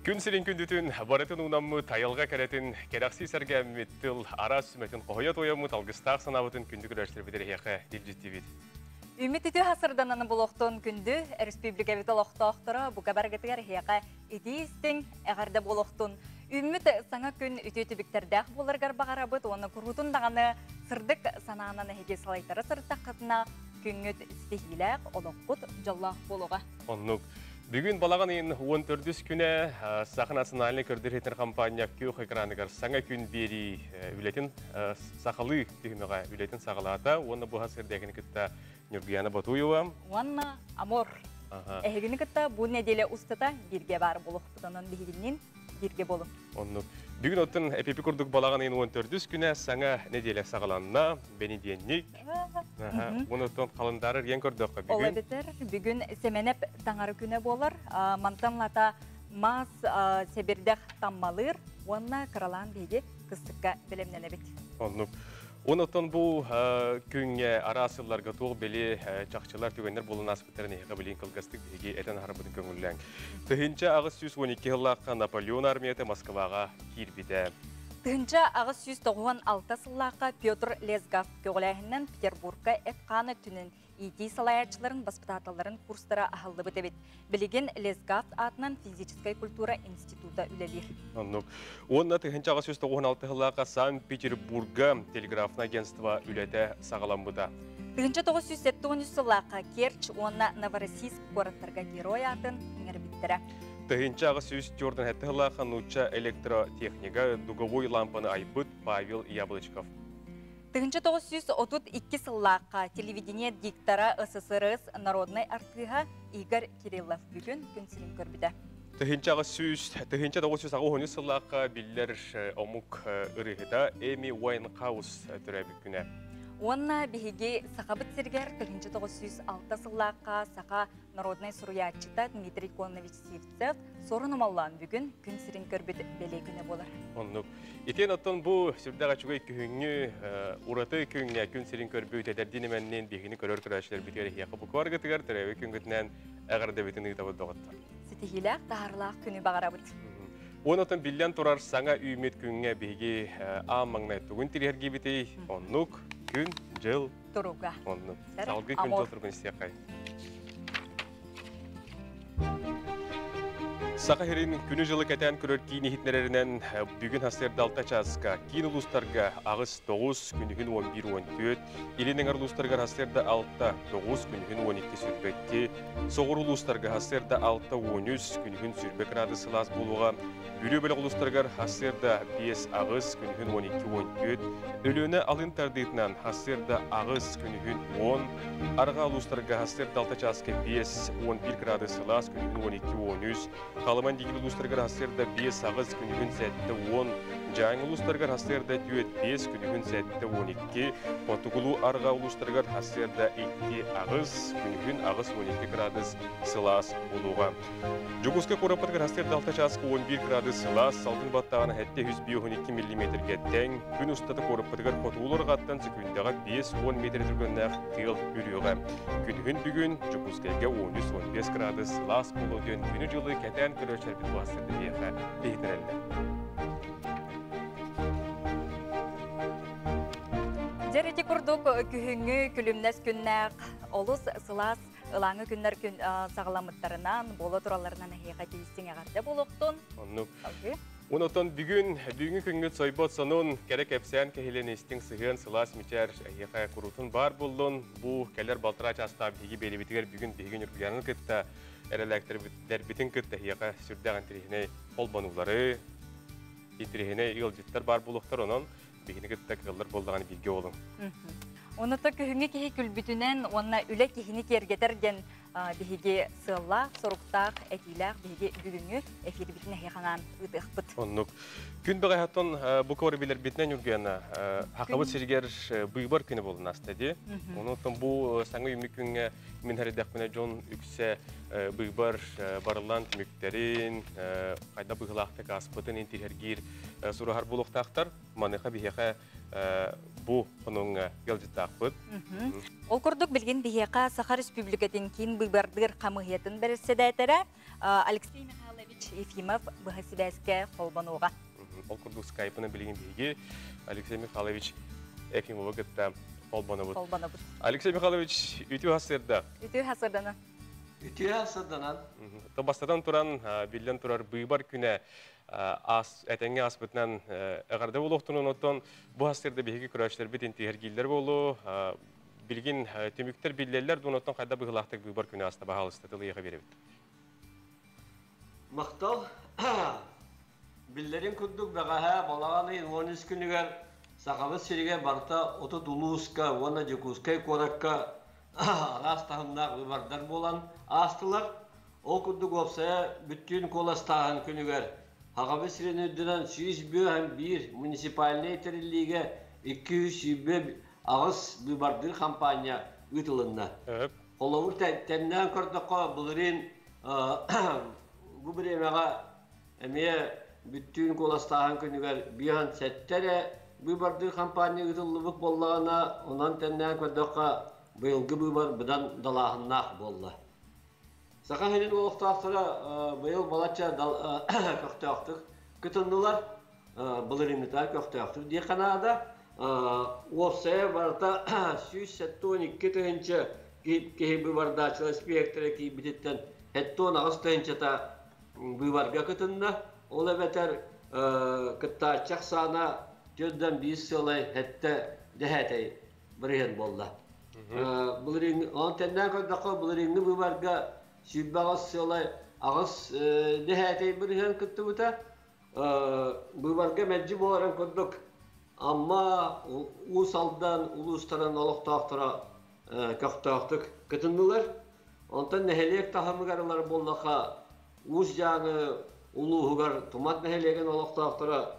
Күн сирин күндүтүн барытын уунаммыт, айылҕа кэрэтин кэрэхсии сэргээммит тыл араас сүмэтин хоһуйа туойаммыт алгыстаах санаабытын күндү көрөөччүлэрбит эһиэхэ илдьиттибит. Үмит үтүө хасырдананы булуохтун күндү республикабыт олохтоохторо бука баргытыгар эһиэхэ итии истиҥ эҕэрдэ буолуохтун. Үүммүт саҥа күн үтүө түбүктэрдээх буоларгар баҕарабыт уонна куруутун даҕаны сырдык санаанан эһиги салайтара сырыттаххытына күҥҥүт ситиһиилээх, олоххут дьоллоох буолуоҕа. Оннук. Бүгүн балаҕан ыйын 14 күнэ Саха национальнай көрдөр компания күөх экраныгар саҥа күн биэрии үлэтин сахалыы түһүмэҕэ үлэтин саҕалаата уонна бу сырдыгын кытта Ньургуяна Ботуева уонна Амор. Эһигини кытта бу неделя устата бирге бар буолуохпутунан биһигиннин бирге болу. Оннук. Бүгүн оттон эпипи курдук балаҕан ыйын 14 күнэ саҥа неделя саҕаланна. Бэнидиэнник. Онуттан халындары эргиэн көрдөххө бүгүн. Ол эбэтэр бүгүн Сэмэнэп таҥары күнэ буолар. Мантан лата мас сэбирдэх таммалыыр уонна кыралаан биһиги кыстыкка бэлэмнэнэбит. Оннук. Онуттан бу күҥҥэ араас сылларга туох били чахчылар түгэннэр буолан ааспыттарын эһиэхэ билин кылгастык биһиги этэн аһарбытын көҥүллээҥ. 1812 сыллаахха Наполеон армията Москваҕа киирбитэ. 1896 сыллаахха Петр Лесгав көҕүлээһининэн Петербургка эт-хаан өттүнэн иитии салайааччыларын баспытааталларын курстара аһыллыбыт эбит. Билигин Лесгав аатынан физическэй культура института үлэлиир. Оннук. Уонна 1896 сыллаахха Санкт-Петербурга телеграфное агентство үлэтэ саҕаламмыта. 1973 сыллаахха Керчь уонна Новороссийск куораттарга герой аатын иҥэрбиттэрэ. 1847 сыллаахха нуучча электротехнига дуговой лампаны айбыт Павел Яблочков. 1932 сыллаахха телевидение диктора СССР народнай артыыһа Игорь Кириллов бүгүн күн сирин көрбүтэ. 1980 сыллаахха биллэр омук ырыһыта Эми Уайнхаус төрөөбүт күнэ. Уонна биһиги Сахабыт сиригэр 1906 сыллаахха саха народнай суруйааччыта Дмитрий Конович Сивцев Суорун Омоллоон бүгүн күн сирин көрбүт бэлиэ күнэ буолар. Оннук. Итиэн оттон бу сүрдээх үчүгэй күһүҥҥү ураты күҥҥэ күн сирин көрбүт эдэрдиин эмэнниин биһигини көрөр көрөөччүлэрбитигэр эһиэхэ букваргытыгар төрөөбүт күҥҥүтүнэн эҕэрдэбитин ыытабыт доҕоттор. Ситиһиилээх, таһаарыылаах күнү баҕарабыт. Уон оттон биллэн турар саҥа үүммүт күҥҥэ биһиги аан маҥнай тугун тириэргибитий? Оннук күн, дьыл туруга. Оннук. Салгыы күн дьыл туругун истиэххэй. Саха сирин күнү-дьылы кэтээн көрөр киин иһитиннэрэринэн бүгүн сарсыарда 6 чааска киин улуустарга 8-9, күнүһүн 11-14, илин эҥэр улуустарыгар сарсыарда 6-9, күнүһүн 12-22, соҕуруу улуустарга сарсыарда 6-13, күнүһүн 20 градус сылаас буолуоҕа, Бүлүү бөлөх улуустарыгар сарсыарда 5-8, күнүһүн 12-14, Өлүөнэ алын тардыытынан сарсыарда 8, күнүһүн 10, Арҕаа улуустарга сарсыарда 6 чааска 5, 11 градус сылаас, күнүһүн 12-13, Халыман диэки улуустарыгар сарсыарда 5-8, күнүһүн 7-10, Дьааҥы улуустарыгар сарсыарда 4-5, күнүһүн 7-12, Хотугулуу арҕаа улуустарыгар сарсыарда 2-8, күнүһүн 8-12 градус сылаас буолуоҕа. Дьокуускай куораппытыгар сарсыарда 6 чааска 11 градус сылаас, салгын баттааҕына 752 миллиметргэ тэҥ, күн устата куораппытыгар хотугулуу арҕааттан секундаҕа 50 метр түргэннээх тыал үрүөҕэ. Күнүһүн бүгүн Дьокуускайга 13-15 градус сылаас буолуо диэн күнү-дьылы кэтээн көрөөччүлэрбит буһастырды биһиэхэ иһитинэллэр. Дьэр ити курдук күһүҥҥү күлүмнэс күннээх олус сылаас Ылааҥы күннэр күн саҕаламмыттарынан, буола туралларынан эһиэхэ тиийсиҥ эҕэрдэ буолуохтун. Оннук. Онотон бүгүн, бүгүҥҥү күҥҥүт сойбот сонун, кэрэ кэпсээн кэһилэн истиҥ сыһыан сылаас мичээр эһиэхэ куруутун баар буоллун. Бу кэлэр балтараа чаастаах биһиги биэриибитигэр бүгүн биһиги Ньургуйаанын кытта эрэлээктэрбитин кытта эһиэхэ сүрдээх интэриэһинэй холбонуулары, интэриэһинэй ыалдьыттар баар буолуохтар. Онон биһини кытта кыаллар буоллаҕына бииргэ буолуҥ. Онута күһүҥҥү киһи күлбүтүнэн уонна үлэ киһини киэргэтэр диэн биһиги сыаллаах, соруктаах, этиилээх биһиги бүгүҥҥү эфирбитин эһиэхэ анаан ыытыахпыт. Оннук. Күн бэҕэһэттэн бу куоры билэрбитинэн Юргена Хахабыт сиригэр быыбар күнэ буолан ааста дии. Онон бу саҥа үүммүт күҥҥэ мин хэрэдэхпинэ дьон үксэ быыбар барыллаан түмүктэрин, хайда быһыылаахтык ааспытын интиһэргиир сураһар буолуохтаахтар. Маныаха биһиэхэ бу хонуҥҥа ыалдьыттаахпыт. Ол курдук билигин биһиэхэ Саха Республикатын киин быыбардыыр хамыыһыйатын бэрэссэдээтэлэ Алексей Михайлович. Михайлович Ефимов быһа сибээскэ холбонуоҕа. Ол курдук скайпынан билигин биһиги Алексей Михайлович Ефимовы кытта холбонобут. Холбонобут. Алексей Михайлович, үтүө сарсыарда. Үтүө сарсыарданан. Үтүө сарсыарданан. Бастатан туран, биллэн турар быыбар күнэ ас этэҥҥэ ааспытынан эҕэрдэ буолуохтунун, оттон бу сарсыарда биһиги көрөөччүлэрбит интиһэргииллэр буолуо. Билигин түмүктэр биллэллэр дуон, оттон хайда быһыылаахтык быыбар күнэ ааста, баһаалыста тыл эйиэхэ биэрэбит. Махтал. Биллэрин курдук бэҕэһээ балаҕан ыйын 13 күнүгэр Сахабыт сиригэр барыта 30 улууска уонна Дьокуускай куоракка араас таһымнаах выбордар буолан аастылар. Ол курдук уопсайа бүттүүн куоластааһын күнүгэр Сахабыт сирин үрдүнэн 101 муниципальнай тэриллиигэ 228 быыбардыыр хампаанньа ыытылынна. Холобур, тэннээн көрдөххө, былырыын бу бириэмэҕэ эмиэ бүттүүн куоластааһын күнүгэр 57 эрэ быыбардыыр хампаанньа ыытыллыбыт буоллаҕына, онон тэннээн көрдөххө, быйылгы быыбар быдан далааһыннаах буолла. Саха сирин олохтоохторо быйыл балачча көхтөөхтүк кытыннылар, былырыыҥҥыта көхтөөхтүк диэххэ наада. Уопсайа барыта 172 тыһыынча киһи быыбардааччылар спектра киирбититтэн 78 тыһыынчата быыбарга кытынна. Ол эбэтэр кыттааччы ахсаана 4,1 сыалай сэттэ дэһээтэй бырыһыан буолла. Былырыыҥҥы, онон тэннээн көрдөххө, былырыыҥҥы быыбарга 28 сыалай 8 дэһээтэй бырыһыан кыттыбыта. Быыбарга мэлдьи буоларын курдук Амма, Уус Алдан улуустарын олохтоохторо көхтөөхтүк кытыннылар. Онтон нэһилиэк таһымыгар ылар буоллахха, Уус Дьааҥы улууһугар Тумат нэһилиэгин олохтоохторо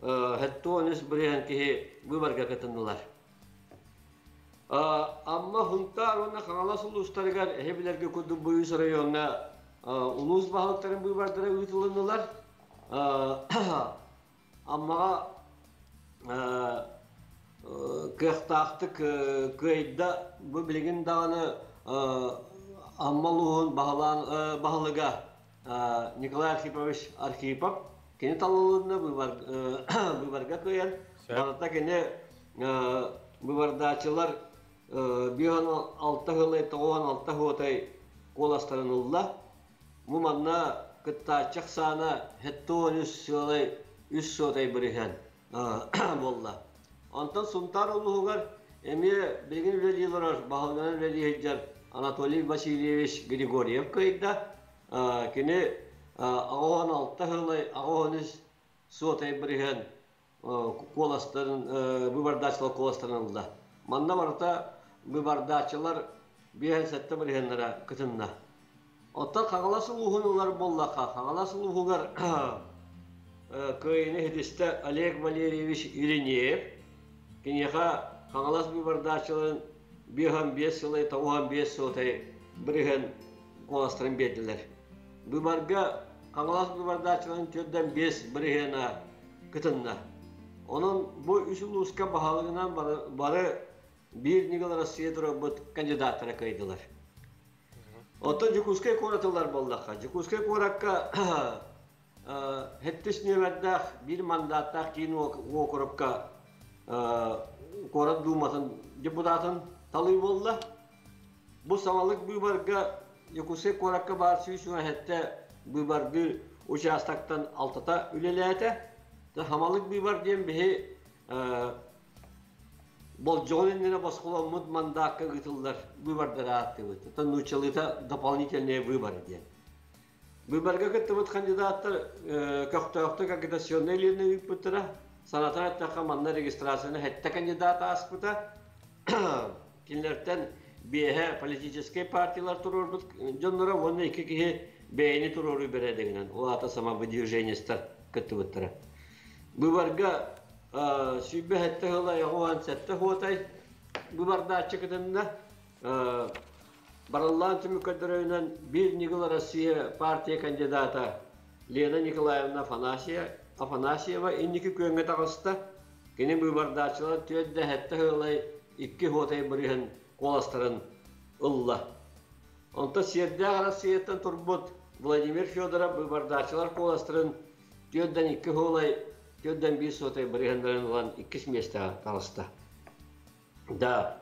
73 бырыһыан киһи быыбарга кытыннылар. Амма, Сунтаар уонна Хаҥалас улуустарыгар эһи билэргэ курдук бу үс райоҥҥа улуус баһылыктарын быыбардара ыытылыннылар. Аммаҕа кыахтаахтык кыайда, бу билигин даҕаны Амма улууһун баһылаан баһылыга Николай Архипович Архипов кини талылынна быыбарга кыайан барыта кини быыбардааччылар 56 сылай 96 хуотай куоластарын ылла. Бу манна кыттааччы ахсаана 73 сыалай 3 суотай бырыһыан буолла. Онтон Сунтаар улууһугар эмиэ билигин үлэлии олорор, баһылыгынан үлэлии сылдьар Анатолий Васильевич Григорьев кыайда. Кини 86 сылай 83 суотай бырыһыан куоластарын, быыбардааччылар куоластарын ылла. Манна барыта быыбардааччылар 57 бырыһыаннара кытынна. Оттон Хаҥалас улууһун ылар буоллахха, Хаҥалас улууһугар кыайыыны ситистэ Олег Валерьевич Иринеев. Киниэхэ Хаҥалас быыбардааччыларын 55 сылай 95 сылай бырыһыан куоластарын биэрдилэр. Быыбарга Хаҥалас быыбардааччыларын 45 бырыһыана кытынна. Онон бу үс улууска баһылыгынан бары Биир ньыгыл Россия турарбыт кандидаттара кыайдылар. Оттон Дьокуускай куорат ылар буоллахха, Дьокуускай куоракка сэттис нүөмэрдээх биир мандаттаах киин уокурукка куорат дууматын депутатын талыы буолла. Бу саҥалык быыбарга Дьокуускай куоракка баар 117 быыбардыыр участоктан алтата үлэлээтэ. Хамалык быыбар диэн биһи болдьоҕун иннинэ босхоломмут мандаакка ыытыллар выбордары ааттыыбыт. Оттон нууччалыыта дополнительные выборы диэн. Выборга кыттыбыт кандидаттар көхтөөхтүк агитационнай линия ыыппыттара. Санатан эттэххэ, манна регистрацияны сэттэ кандидат ааспыта. Кинилэртэн биэһэ политическай партиялар туруорбут дьонноро уонна икки киһи бэйэни туруоруу бэрээдэгинэн, ол аата самовыдвиженецтар кыттыбыттара. Быыбарга 27 сыл 97 хуотай быыбардааччы кытынна. Барыллаан түмүк көрдөрүүнэн Биир ньыгыл Россия партия кандидата Лена Николаевна Афанасьева инники күөҥҥэ таҕыста. Кини быыбардааччылар 47 сылай 2 хуотай бырыһын куоластарын ылла. Онтон Сиэрдээх Россияттан турбут Владимир Федоров быыбардааччылар куоластарын 4-2 хуолай 4-1 сотай бырыһыаннарын ылан иккис миэстэҕэ таҕыста. Да.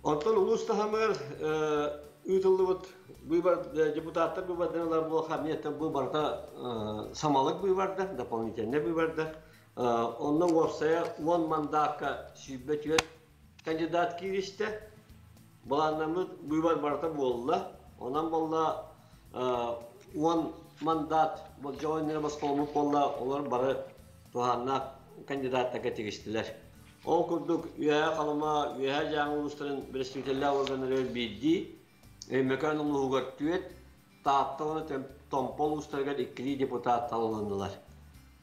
Онтон улуус таһымыгар ыытыллыбыт быыбар депутаттар быыбарданылар буолха миэттэн бу барыта самалык быыбардар, дополнительный быыбардар. Онно уопсайа 10 мандаакка 124 кандидат кииристэ. Былааннаммыт быыбар барыта буолла. Онон буолла 10 мандат болдьоҕо босхоломмут буолла, олор бары туһааннаах кандидаттарга тигистилэр. Ол курдук Үөһээ Халыма, Үөһээ Дьааҥы улуустарын представителлээх органнарыгар биирдии, Өймөкөөн улууһугар түөрт, Таатта уонна Томпо улуустарыгар иккилии депутат талылыннылар.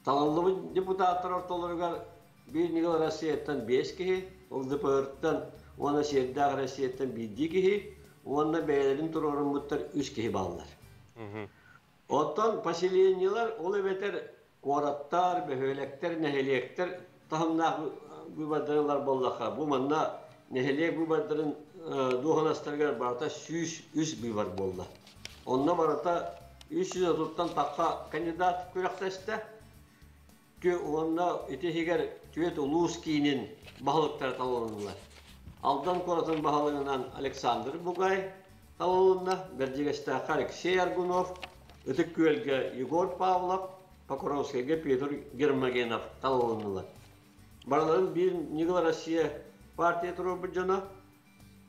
Талыллыбыт депутаттар ортолоругар Биир ньыгыл Россияттан биэс киһи, ЛДПР-тан уонна Сиэрдээх Россияттан биирдии киһи уонна бэйэлэрин туруоруммуттар үс киһи бааллар. Оттон поселениелар, ол эбэтэр куораттар, бөһүөлэктэр, нэһилиэктэр таһымнаах быыбардары ылар буоллахха, бу манна нэһилиэк быыбардарын дуоһунастарыгар барыта 103 быыбар буолла. Онно барыта 330-тан тахса кандидат күрэхтэстэ. Уонна ити иһигэр түөрт улуус киинин баһылыктара талылыннылар. Алдан куоратын баһылыгынан Александр Бугай талылынна, Бэрдьигэстээххэ Алексей Аргунов, Ытык Күөлгэ Егор Павлов, Покровскайга Петр Гермогенов талылыннылар. Барыларын биир Ньыгыл Россия партия туруорбут дьоно.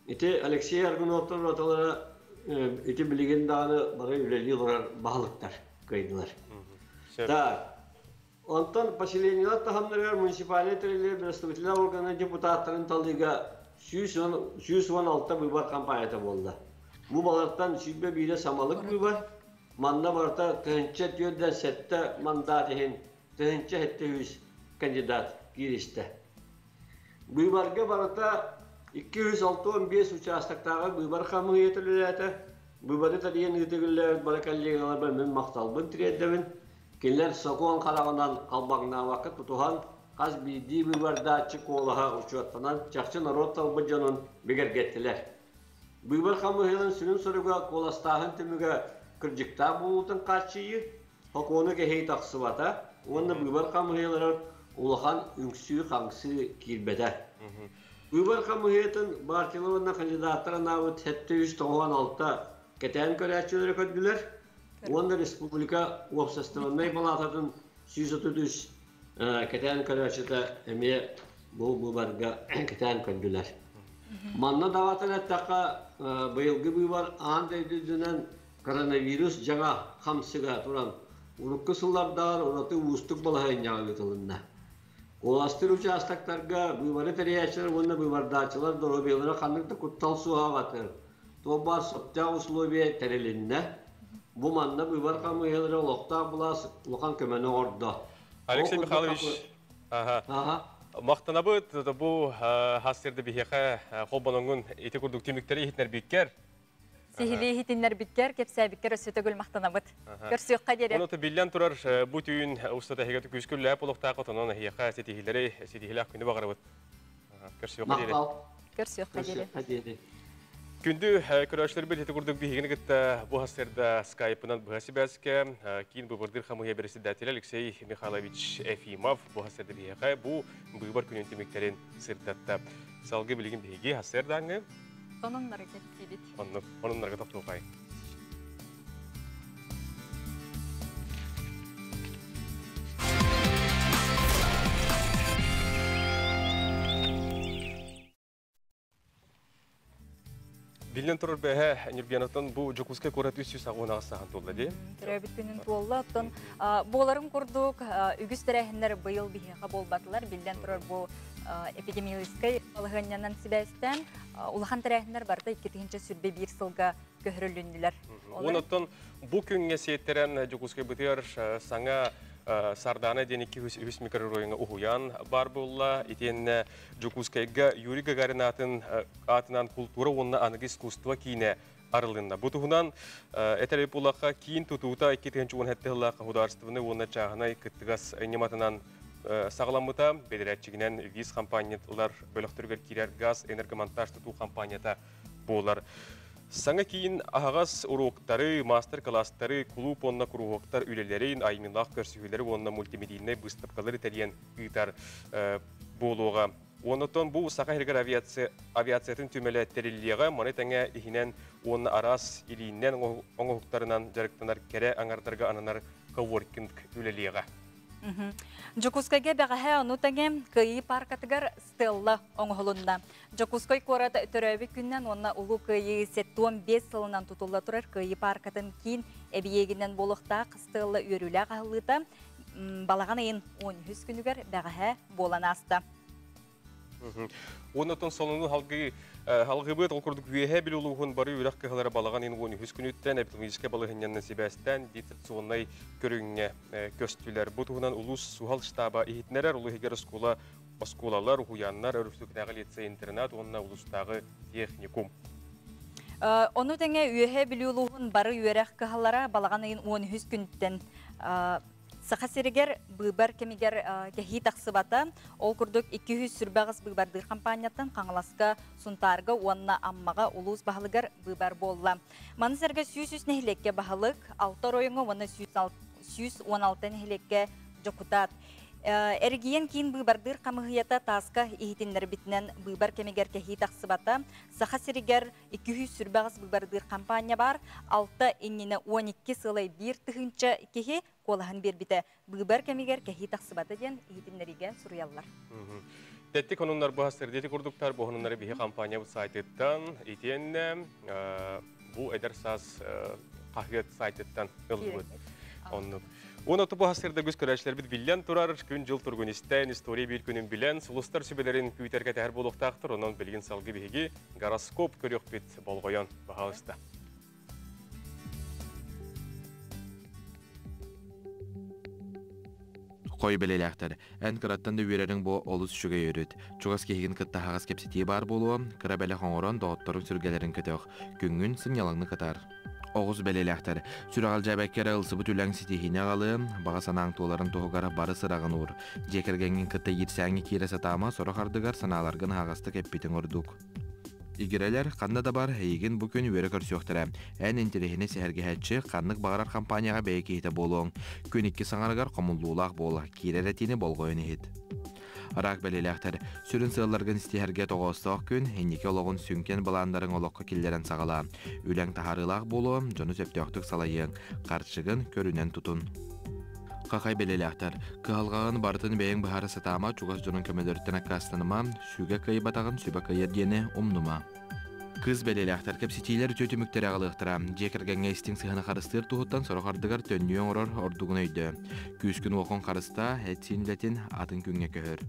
Ити Алексей Аргуновтар уратылара ити билигин даҕаны бары үлэлии олорор баһылыктар кыайдылар. Так, онтон поселениелар таһымнарыгар муниципальнай тэриллии представительнай органы депутаттарын талыыга 116 быыбар кампанията буолла. Бу балартан 101 самалык быыбар, манна барыта 1047 мандат иһин 1700 кандидат кииристэ. Быыбарга барыта 265 участоктааҕы быыбар хамыыһыйата үлэлээтэ. Быыбары тэрийэн ыытыгыллыбыт бары коллегаларбар мин махталбын тириэрдэбин. Кинилэр сокуон хараҕынан халбаҥнаабакка тутуһан, хас биирдии быыбардааччы куолаһа учуоттанан, чахчы норуот талбыт дьонун бигэргэттилэр. Быыбар хамыыһыйатын сүрүн соруга куоластааһын түмүгэ кырдьыктаах буолуутун хааччыйыы, Сокуону кэһии тахсыбата уонна быыбар хамыыһыйаларыгар улахан үҥсүү-хаҥсыы киирбэтэ. Быыбар хамыыһыйатын партиялар уонна кандидаттар анаабыт 796 кэтээн көрөөччүлэрэ көрдүлэр уонна республика уопсастыбаннай балаататын 133 кэтээн көрөөччүтэ эмиэ бу быыбарга кэтээн көрдүлэр. Манна даҕатан эттэххэ, быйылгы быыбар аан дойду үрдүнэн Коронавирус дьаҥа хамсыга туран, урукку сыллардааҕар ураты уустук балаһыанньаҕа ыытылынна. Куоластыыр учаастактарга быыбары тэрийээччилэр уонна быыбардааччылар доруобуйалара ханнык да куттал суоһаабатар, туох баар сөптөөх условия тэрилиннэ. Бу манна быыбар хамыыһыйалара олохтоох былаас улахан көмөнү оҥордо. Алексей Михайлович, ага. Махтанабыт бу хас сирде биһиэхэ холбоноҥҥун ити курдук түмүктэри иһитинэрбиккэр. Сиһилии иһитиннэрбиккэр, кэпсээбиккэр өссө төгүл махтанабыт. Көрсүөххэ диэри. Оны биллэн турар бу түүн устата эһигэ күскүллээх олохтоох отонон эһиэхэ ситиһиилэри, ситиһиилээх күнү баҕарабыт. Көрсүөххэ диэри. Көрсүөххэ диэри. Күндү көрөөччүлэрбит ити курдук биһигини кытта бу сарсыарда скайпынан быһа сибээскэ киин быыбардыыр хамыыһыйа председателэ Алексей Михайлович Ефимов бу сарсыарда биһиэхэ бу быыбар күнүн түмүктэрин сырдатта. Салгыы билигин биһиги сарсыардааҥҥы Сонуннары кэпсиибит. Оннук, онуннарга тохтуохай. Биллэн турар бэһэ Нюрбианаттан бу Дьокуускай куорат 300 сахан туолла дии. Төрөөбүт күнүн туолла. Оттон буоларын курдук үгүс тэрээһиннэр быйыл биһиэхэ буолбатылар. Биллэн турар бу эпидемиологическай балаһыанньанан сибээстээн улахан тэрээһиннэр барыта 2021 сылга көһөрүлүннүлэр. Онон бу күҥҥэ сиэттэрэн Дьокуускай бытыар саҥа Сардаана диэн 203 микрорайоҥҥа уһуйаан баар буолла. Итиэннэ Дьокуускайга Юрий Гагарин атын аатынан култуура уонна аныгы искусство киинэ арылынна. Бу туһунан этэр буллахха киин тутуута 2017 сыллаахха художественный уонна чааһынай кыттыгас ньыматынан саҕаламмыта. Бэдэрээччигинэн ВИЗ компаниялар бөлөхтөрүгэр киирэр газ энергомонтаж тутуу компанията буолар. Саҥа киин аһаҕас уруоктары, маастар-кылаастары, кулууп уонна куруһуоктар үлэлэрин, айымньылаах көрсүһүүлэри уонна мультимедийнай быыстапкалары тэрийэн ыытар буолуоҕа. Онтон бу Саха сиригэр авиация, авиациятын түмэлэ тэриллиэҕэ, маны тэҥэ иһинэн уонна араас илииннэн оҥоһуктарынан дьарыктанар кэрэ аҥардарга ананар коворкинг үлэлиэҕэ. Дьокуускайга бэҕэһээ ону тэҥэ Кыайыы пааркатыгар стелла оҥоһулунна. Дьокуускай куорат төрөөбүт күнүнэн уонна Улуу Кыайыы 75 сылынан тутулла турар Кыайыы пааркатын киин эбийиэгинэн буолуохтаах стелла үөрүүлээх аһыллыыта балаҕан ыйын 13 күнүгэр бэҕэһээ буолан ааста. Оннотон сонуну халгыы халгыбыт ол курдук үөһэ бил улууһун бары үрэх кыһалара балаҕан ыйын 13 күнүттэн эпидемиологическай балаһынньанан сибээстээн дистанционнай көрүҥҥэ көстүлэр. Бу туһунан улуус суһал штаба иһитинэрэр улуу иһигэр оскуола оскуолалар, уһуйааннар, өрүстүктээҕи лицей-интернат уонна улуустааҕы техникум. Ону тэҥэ Үөһээ Бүлүү улууһун бары үөрэх кыһалара балаҕан ыйын 13 күнүттэн Саха сиригэр быыбар кэмигэр кэһии тахсыбата. Ол курдук 228 быыбардыыр хампаанньаттан Хаҥаласка, Сунтаарга уонна Аммаҕа улуус баһылыгар быыбар буолла. Маны сэргэ 103 нэһилиэккэ баһылык, 6 оройуоҥҥа уонна 116 нэһилиэккэ дьокутаат. Эрэгийиэн киин быыбардыыр хамыыһыйата тааска иһитиннэрбитинэн быыбар кэмигэр кэһии тахсыбата. Саха сиригэр 228 быыбардыыр хампаанньа баар, 6 иннинэ 12 сылай 1 тыһыынча киһи куолаһын биэрбитэ. Быыбар кэмигэр кэһии тахсыбата диэн иһитиннэриигэ суруйаллар. Тэттик онуннар бу сырдети курдуктар бу онуннары биһи компаниябыт сайтыттан итиэннэ бу эдэр саас хаһыат сайтыттан ылбыт. Оннук. Уон оту бу сырда үгүс көрөөччүлэрбит биллэн турар, күн-дьыл туругун истэн, история биир күнүн билэн, сулустар сүбэлэрин күүтэр кэтэһэр буолуохтаахтар. Онон билигин салгыы биһиги гороскоп көрүөхпүт болҕойон, баһаалыста. Хой бэлэлээхтэр. Эн кыраттан да үөрэриҥ бу олус үчүгэй өрүт. Чугас киһигин кытта аһаҕас кэпсэтии баар буолуо, кыра бэлэх оҥорон доҕотторуҥ сүргэлэрин көтөх. Күҥҥүн сынньалаҥнык ытар. Оҕус бэлиэлээхтэр. Сүрэҕэлдьээбэккэ эрэ ылсыбыт үлэҥ ситиһиини аҕалыа, баҕа санааҥ туоларын туһугар бары сыраҕын уур. Дьиэ кэргэҥҥин кытта иирсээҥҥэ киирэ сатаама, сорох ардыгар санааларгын аһаҕастык эппитиҥ ордук. Игирэлэр ханна да бар, эйигин бу күн үөрэ көрсүөхтэрэ. Эн интэриэһинэй сэһэргэһээччи, ханнык баҕарар хампаанньаҕа бэйэ киһитэ буолуоҥ. Күн икки саҥарыгар хомуллуулаах буол, киирэр этиини болҕойон иһит. Араак бэлиэлээхтэр, сүрүн сыалларгын ситиһэргэ тоҕоостоох күн, инники олоҕун сүҥкэн былааннарыҥ олоххо киллэрэн саҕалаа. Үлэҥ таһаарыылаах буолуо, дьону сөптөөхтүк салайыаҥ, харчыгын көрүнэн тутун. Хахай бэлиэлээхтэр, кыһалҕаҕын барытын бэйэҥ быһаара сатаама, чугас дьонуҥ көмөлөрүттэн аккаастаныма, сүгэ кыайбатаҕын сүбэ кыайар диэни умнума. Кыыс бэлиэлээхтэр кэпсэтиилэр үтүө түмүктэри аҕалыахтара. Дьиэ кэргэҥҥэ истиҥ сыһыаны харыстыыр туһуттан сорох ардыгар төннүү оҥорор ордугун өйдөө. Күүскүн уохун харыстаа, эт-сиин үлэтин атын күҥҥэ көһөр.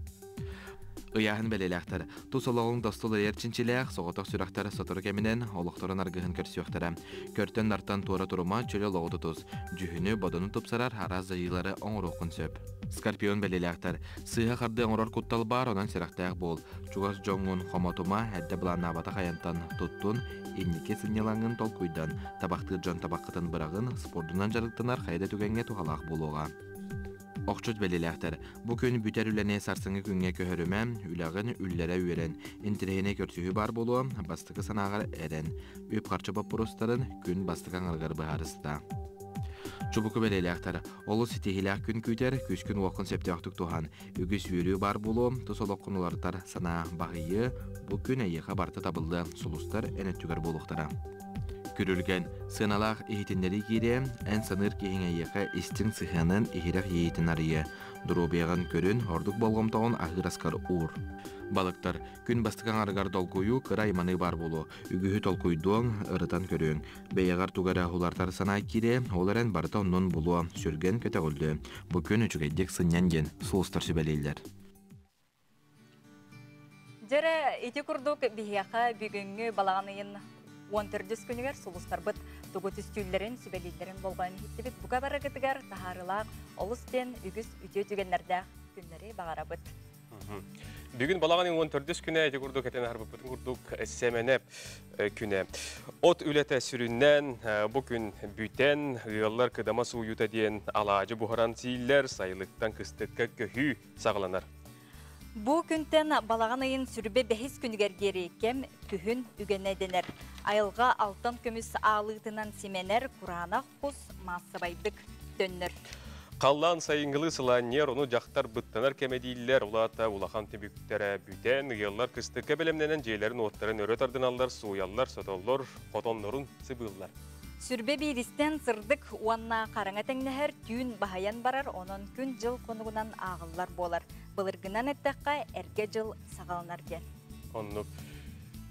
Ыйааһын бэлиэлээхтэр. Тус олоҕуҥ достул эйэр чинчилээх, соҕотох сүрэхтэр сотору кэминэн олохторун аргыһын көрсүөхтэрэ. Көртөн-нартан туора турума, чөл олоҕу тутус. Дьүһүнү, бодону тупсарар араас дьайыылары оҥоруоххун сөп. Скорпион бэлиэлээхтэр. Сыыһа хардыы оҥорор куттал баар, онон сэрэхтээх буол. Чугас дьоҥҥун хомотума, эрдэ былааннаабатах айантан туттун, инники сынньалаҥҥын толкуйдан, табахтыыр дьон табаххытын быраҕын, спордунан дьарыктанар хайа да түгэҥҥэ туһалаах буолуоҕа. Охчут бэлиэлээхтэр, бу күн бүтэр үлэни сарсыҥҥы күҥҥэ көһөрүмэ, үлэҕин үллэрэ үөрэн, интэриэһинэй көрсүһүү баар буолуо, бастакы санааҕар эрэн, үп-харчы боппуруостарын күн бастакы аҥарыгар быһаарыста. Чубуку бэлиэлээхтэр, олус ситиһиилээх күн күүтэр, күүскүн-уоххун сөптөөхтүк туһан, Үгүс үөрүү баар буолуо, тус олоххун уларытар санаа баһыйыа, бу күн эйиэхэ барыта табыллыа, сулустар эн өттүгэр буолуохтара. Күрүлгэн, сыаналаах иһитиннэрии киириэ, эн саныыр киһиҥ эйиэхэ истиҥ сыһыанын, иһирэх иэйиитин арыйыа. Доруобуйаҕын көрүн, ордук болҕомтоҕун аһыыр аскар уур. Балыктар, күн бастакы аҥарыгар долгуйуу, кыра айманыы баар буолуо. Үгүһү толкуйдуоҥ, ырытан көрүөҥ. Бэйэҕэр тугу эрэ уларытар санаа киириэ, ол эрэн барыта оннун булуо, сүргэн көтөҕүллүө. Бу күн үчүгэйдик сынньан диэн сулустар сүбэлииллэр. Дьэрэ, ити курдук биһиэхэ бүгүҥҥү балаҕан ыйын 14 күнүгэр сулустарбыт тугу түстүүллэрин, сүбэлииллэрин болҕойон иһиттибит. Бука барыгытыгар таһаарыылаах олус диэн үгүс үтүө түгэннэрдээх күннэри баҕарабыт. Бүгүн балаҕан 14 күнэ ити курдук этэн аһарбыппытын курдук Сэмэнэп күнэ. От үлэтэ сүрүннээн бу күн бүтэн, ыаллар кыдама сууйута диэн алаадьы буһаран сииллэр, сайылыктан кыстыкка көһүү саҕаланар. Бу күнтэн балаҕан ыйын сүрбэ бэһис күнүгэр диэри кэм күһүн үгэнэ дэнэр. Айылҕа алтан көмүс аалыытынан симэнэр, кураанах кус маассабайдык төннөр. Халлаан сайыҥҥылыы сылаанньыйар, ону дьахтар быттанар кэмэ дииллэр. Улаата улахан түбүктэрэ бүтэн, ыаллар кыстыкка бэлэмнэнэн дьиэлэрин-уоттарын өрө тардыналлар, сууйаллар, сотоллор, хотоннорун сыбыыллар. Сүрбэ бииристэн сырдык уонна хараҥа тэҥнэһэр, түүн баһыйан барар, онон күн-дьыл хонугунан ааҕыллар буолар. Былыргынан эттэххэ, эргэ дьыл саҕаланар диэн. Оннук.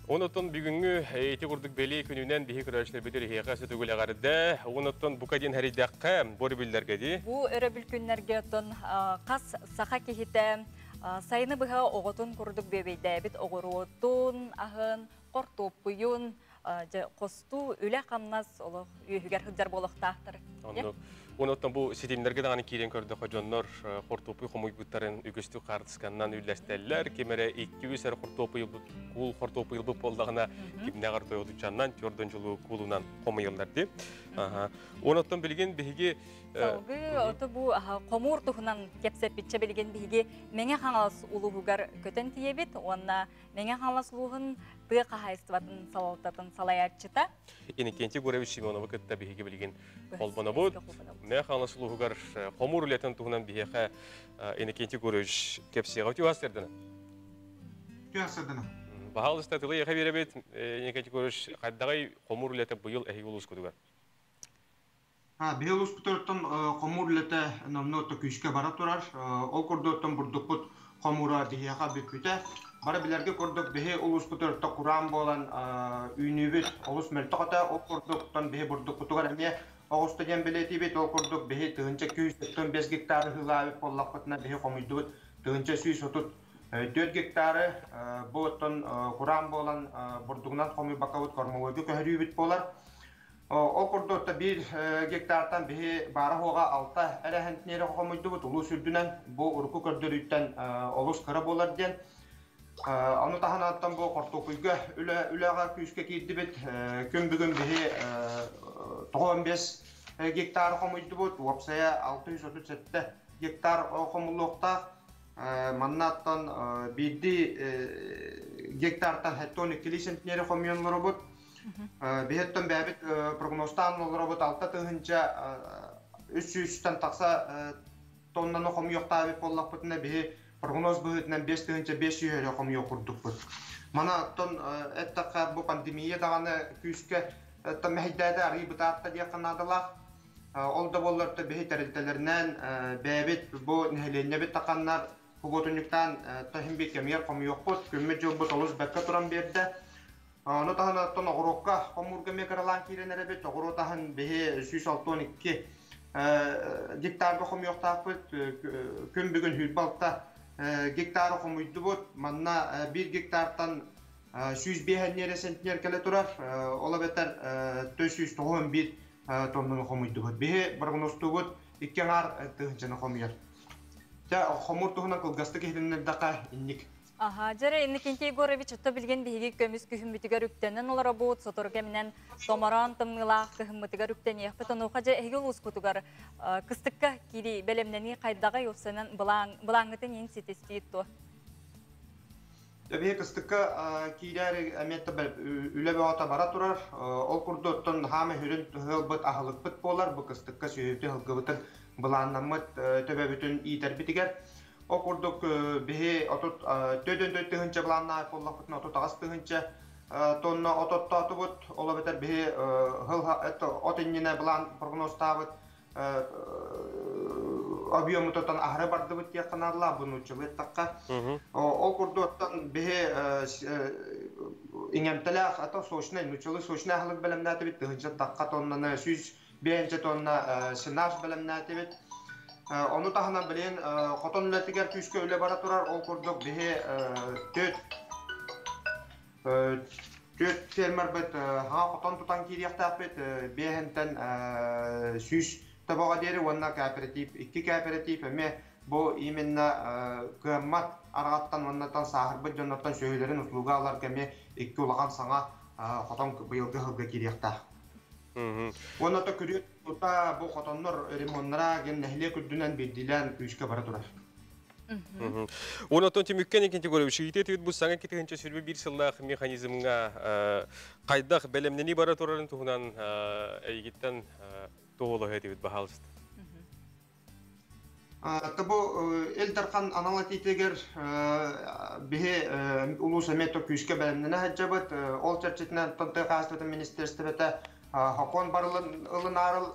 Онотон бүгүҥҥү ити курдук бэлиэ күнүнэн биһи көрөөччүлэрбитигэр эһиэхэ сөтүгүл эҕэрдэ. Онотон бука диэн хэрийдэххэ, бу өрөбүллэргэ дии. Бу өрөбүл күннэргэ оттон хас саха киһитэ сайыны быһа оҕотун курдук бүөбэйдээбит оҕуруотун, аһын, хортуоппуйун, дьэ хостуу үлэ-хамнас олох үөһүгэр сылдьар буолуохтаахтар. Оннук. Онуттан бу ситимнэргэ даҕаны киирэн көрдөххө, дьоннор хортуоппуй хомуйбуттарын үгүстүк хаартысканнан үллэстэллэр. Ким эрэ 200 эрэ хортуоппуй ылбыт, куул хортуоппуй ылбыт буоллаҕына, кимнээҕэр тойотучаннан, төрдөн дьулу куулунан хомуйаллар дии. Онуттан билигин биһиги Салгыы ото бу хомуур туһунан кэпсэппитчэ билигин биһиги Мэҥэ Хаҥалас улууһугар көтөн тиийэбит уонна Мэҥэ Хаҥалас улууһун тыа хаһаайыстыбатын салалтатын салайааччыта Иннокентий Гурович Семеновы кытта биһиги билигин холбонобут. Мэҥэ Хаҥалас улууһугар хомуур үлэтин туһунан биһиэхэ Иннокентий Гурович кэпсиэҕэ. Үтүө сырдына. Үтүө сырдына. Баһаалыста тылы эхэ биэрэбит. Иннокентий Гурович, хайдаҕай хомуур үлэтэ быйыл эһиги улуускутугар? Биһи улууспутуттан хомуур үлэтэ номнуо күүскэ бара турар. Ол курдуктан бурдукпут хомуура биһиэхэ бүппүтэ. Бары билэргэ курдук биһи улууспутуттан кураан буолан үүнүүбүт олус мөлтөх этэ. Ол курдуктан биһи бурдукпутугар эмиэ оҕуста диэн бэлиэтиибит. Ол курдук биһи 1105 гектары ыһыылаабыт буоллахпытына биһи хомуйдубут 1134 гектары. Бу оттон кураан буолан бурдугунан хомуйбаккабыт кормовойга көһөрүүбүт буолар. Ол курдук биир гектартан биһи баара-суоҕа 6 эрэ сентнери хомуйдубут улуус үрдүнэн бу урукку көрдөрүүттэн олус кыра буолар диэн. Ону таһынан бу хортуоппуйга үлэҕэ күүскэ киирдибит. Күн бүгүн биһи 95 гектар хомуйдубут, уопсайа 637 гектар хомуллуохтаах. Маннаттан биирдии гектартан 72 сентнери хомуйан олоробут. Биһиттэн бэйэбит прогнозтаан олоробут 6300-тэн тахса тоннаны хомуйуохтаабыт буоллахпытына биһи прогноз быһыытынан 5500 эрэ хомуйуох курдукпут. Мана оттон эттэххэ бу пандемия даҕаны күүскэ мэһэйдээдэ арыы бытаатта диэххэ наадалаах. Ол да буоллар биһи тэрилтэлэринэн бэйэбит бу нэһилиэнньэбит таханнар пугуотунньуктаан таһым бит кэмигэр хомуйуохпут. Күммүт дьылбыт олус бэркэ туран биэрдэ. Ону таһынан оҕуруокка хомуурга эмиэ кыралаан киирэн эрэбит. Оҕуруот аһын биһи 162 гектарга хомуйуохтаахпыт. Күн бүгүн 26 гектары хомуйдубут. Манна 1 гектартан 105 эрэ сентнер кэлэ турар. Ол эбэтэр 491 тоннаны хомуйдубут. Биһи прогнозтуубут 2 аҥаар тыһыынчаны хомуйар. Хомуур туһунан кылгастык иһитиннэрдэххэ инник. Аха, дьэрэ Иннокентий Егорович, отто билген биһиги көмүс күһүммүтүгэр үктэнэн олоробут, сотору кэминэн томороон тымныылаах кыһыммытыгар үктэниэхпит. Онуоха дьэ эһиги улуускутугар кыстыкка киирии бэлэмнэнии хайдаҕай уопсайынан былааҥҥытын иин ситистиит туо? Биһи кыстыкка киирэр эмиэ үлэ бөҕөтө бара турар. Ол курдук оттон хаама хүрүн ыһылбыт аһылыкпыт буолар. Бу кыстыкка сүһүрдү ыһылгыбытын былааннаммыт төбөбүтүн иитэрбитигэр. Ол курдук биһи отут төдөн тыһынча былааннаах буоллахпытына 38 тыһынча тонна от оттоотубут. Ол эбэтэр биһи от иннинэ былаан прогнозтаабыт объемутутан аһары бардыбыт диэххэ наадалаах бу нууччалыы эттэххэ. Ол курдук оттон биһи иҥэмтэлээх ато сочнай нууччалыы сочнай аһылык бэлэмнээтибит тыһынча тахха тоннаны 105 тонна сенаж бэлэмнээтибит. Ону таһынан билин хотон үлэтигэр күүскэ үлэ бара турар. Ол курдук биһи түөт фермербит хаҥа хотон тутан киириэхтээхпит биэһинтэн 100 тобоҕо диэри уонна кооператив икки кооператив эмиэ бу именно кыаммат арҕаттан уоннаттан сааһырбыт дьоннортон сүөһүлэрин услуга аларга эмиэ икки улахан саҥа хотон быйылгы сылга киириэхтээх. Уонна то күрүө тута бу хотоннор ремоннара ген нэһилиэк үрдүнэн биирдиилээн күүскэ бара турар. Онотон түмүккэн иккинти көрөбү шиите түбүт бу саҥа 2021 сыллаах механизмҥа хайдах бэлэмнени бара турарын туһунан эйгиттэн туолуһа этибит баһаалыста. Табу Ил Дархан анал этиитигэр биһи улуус эмиэ күүскэ бэлэмнэнэ сылдьабыт. Ол чэрчитинэн тыа хаһаайыстыбатын министиэристибэтэ сокуон барылын ылынаарыл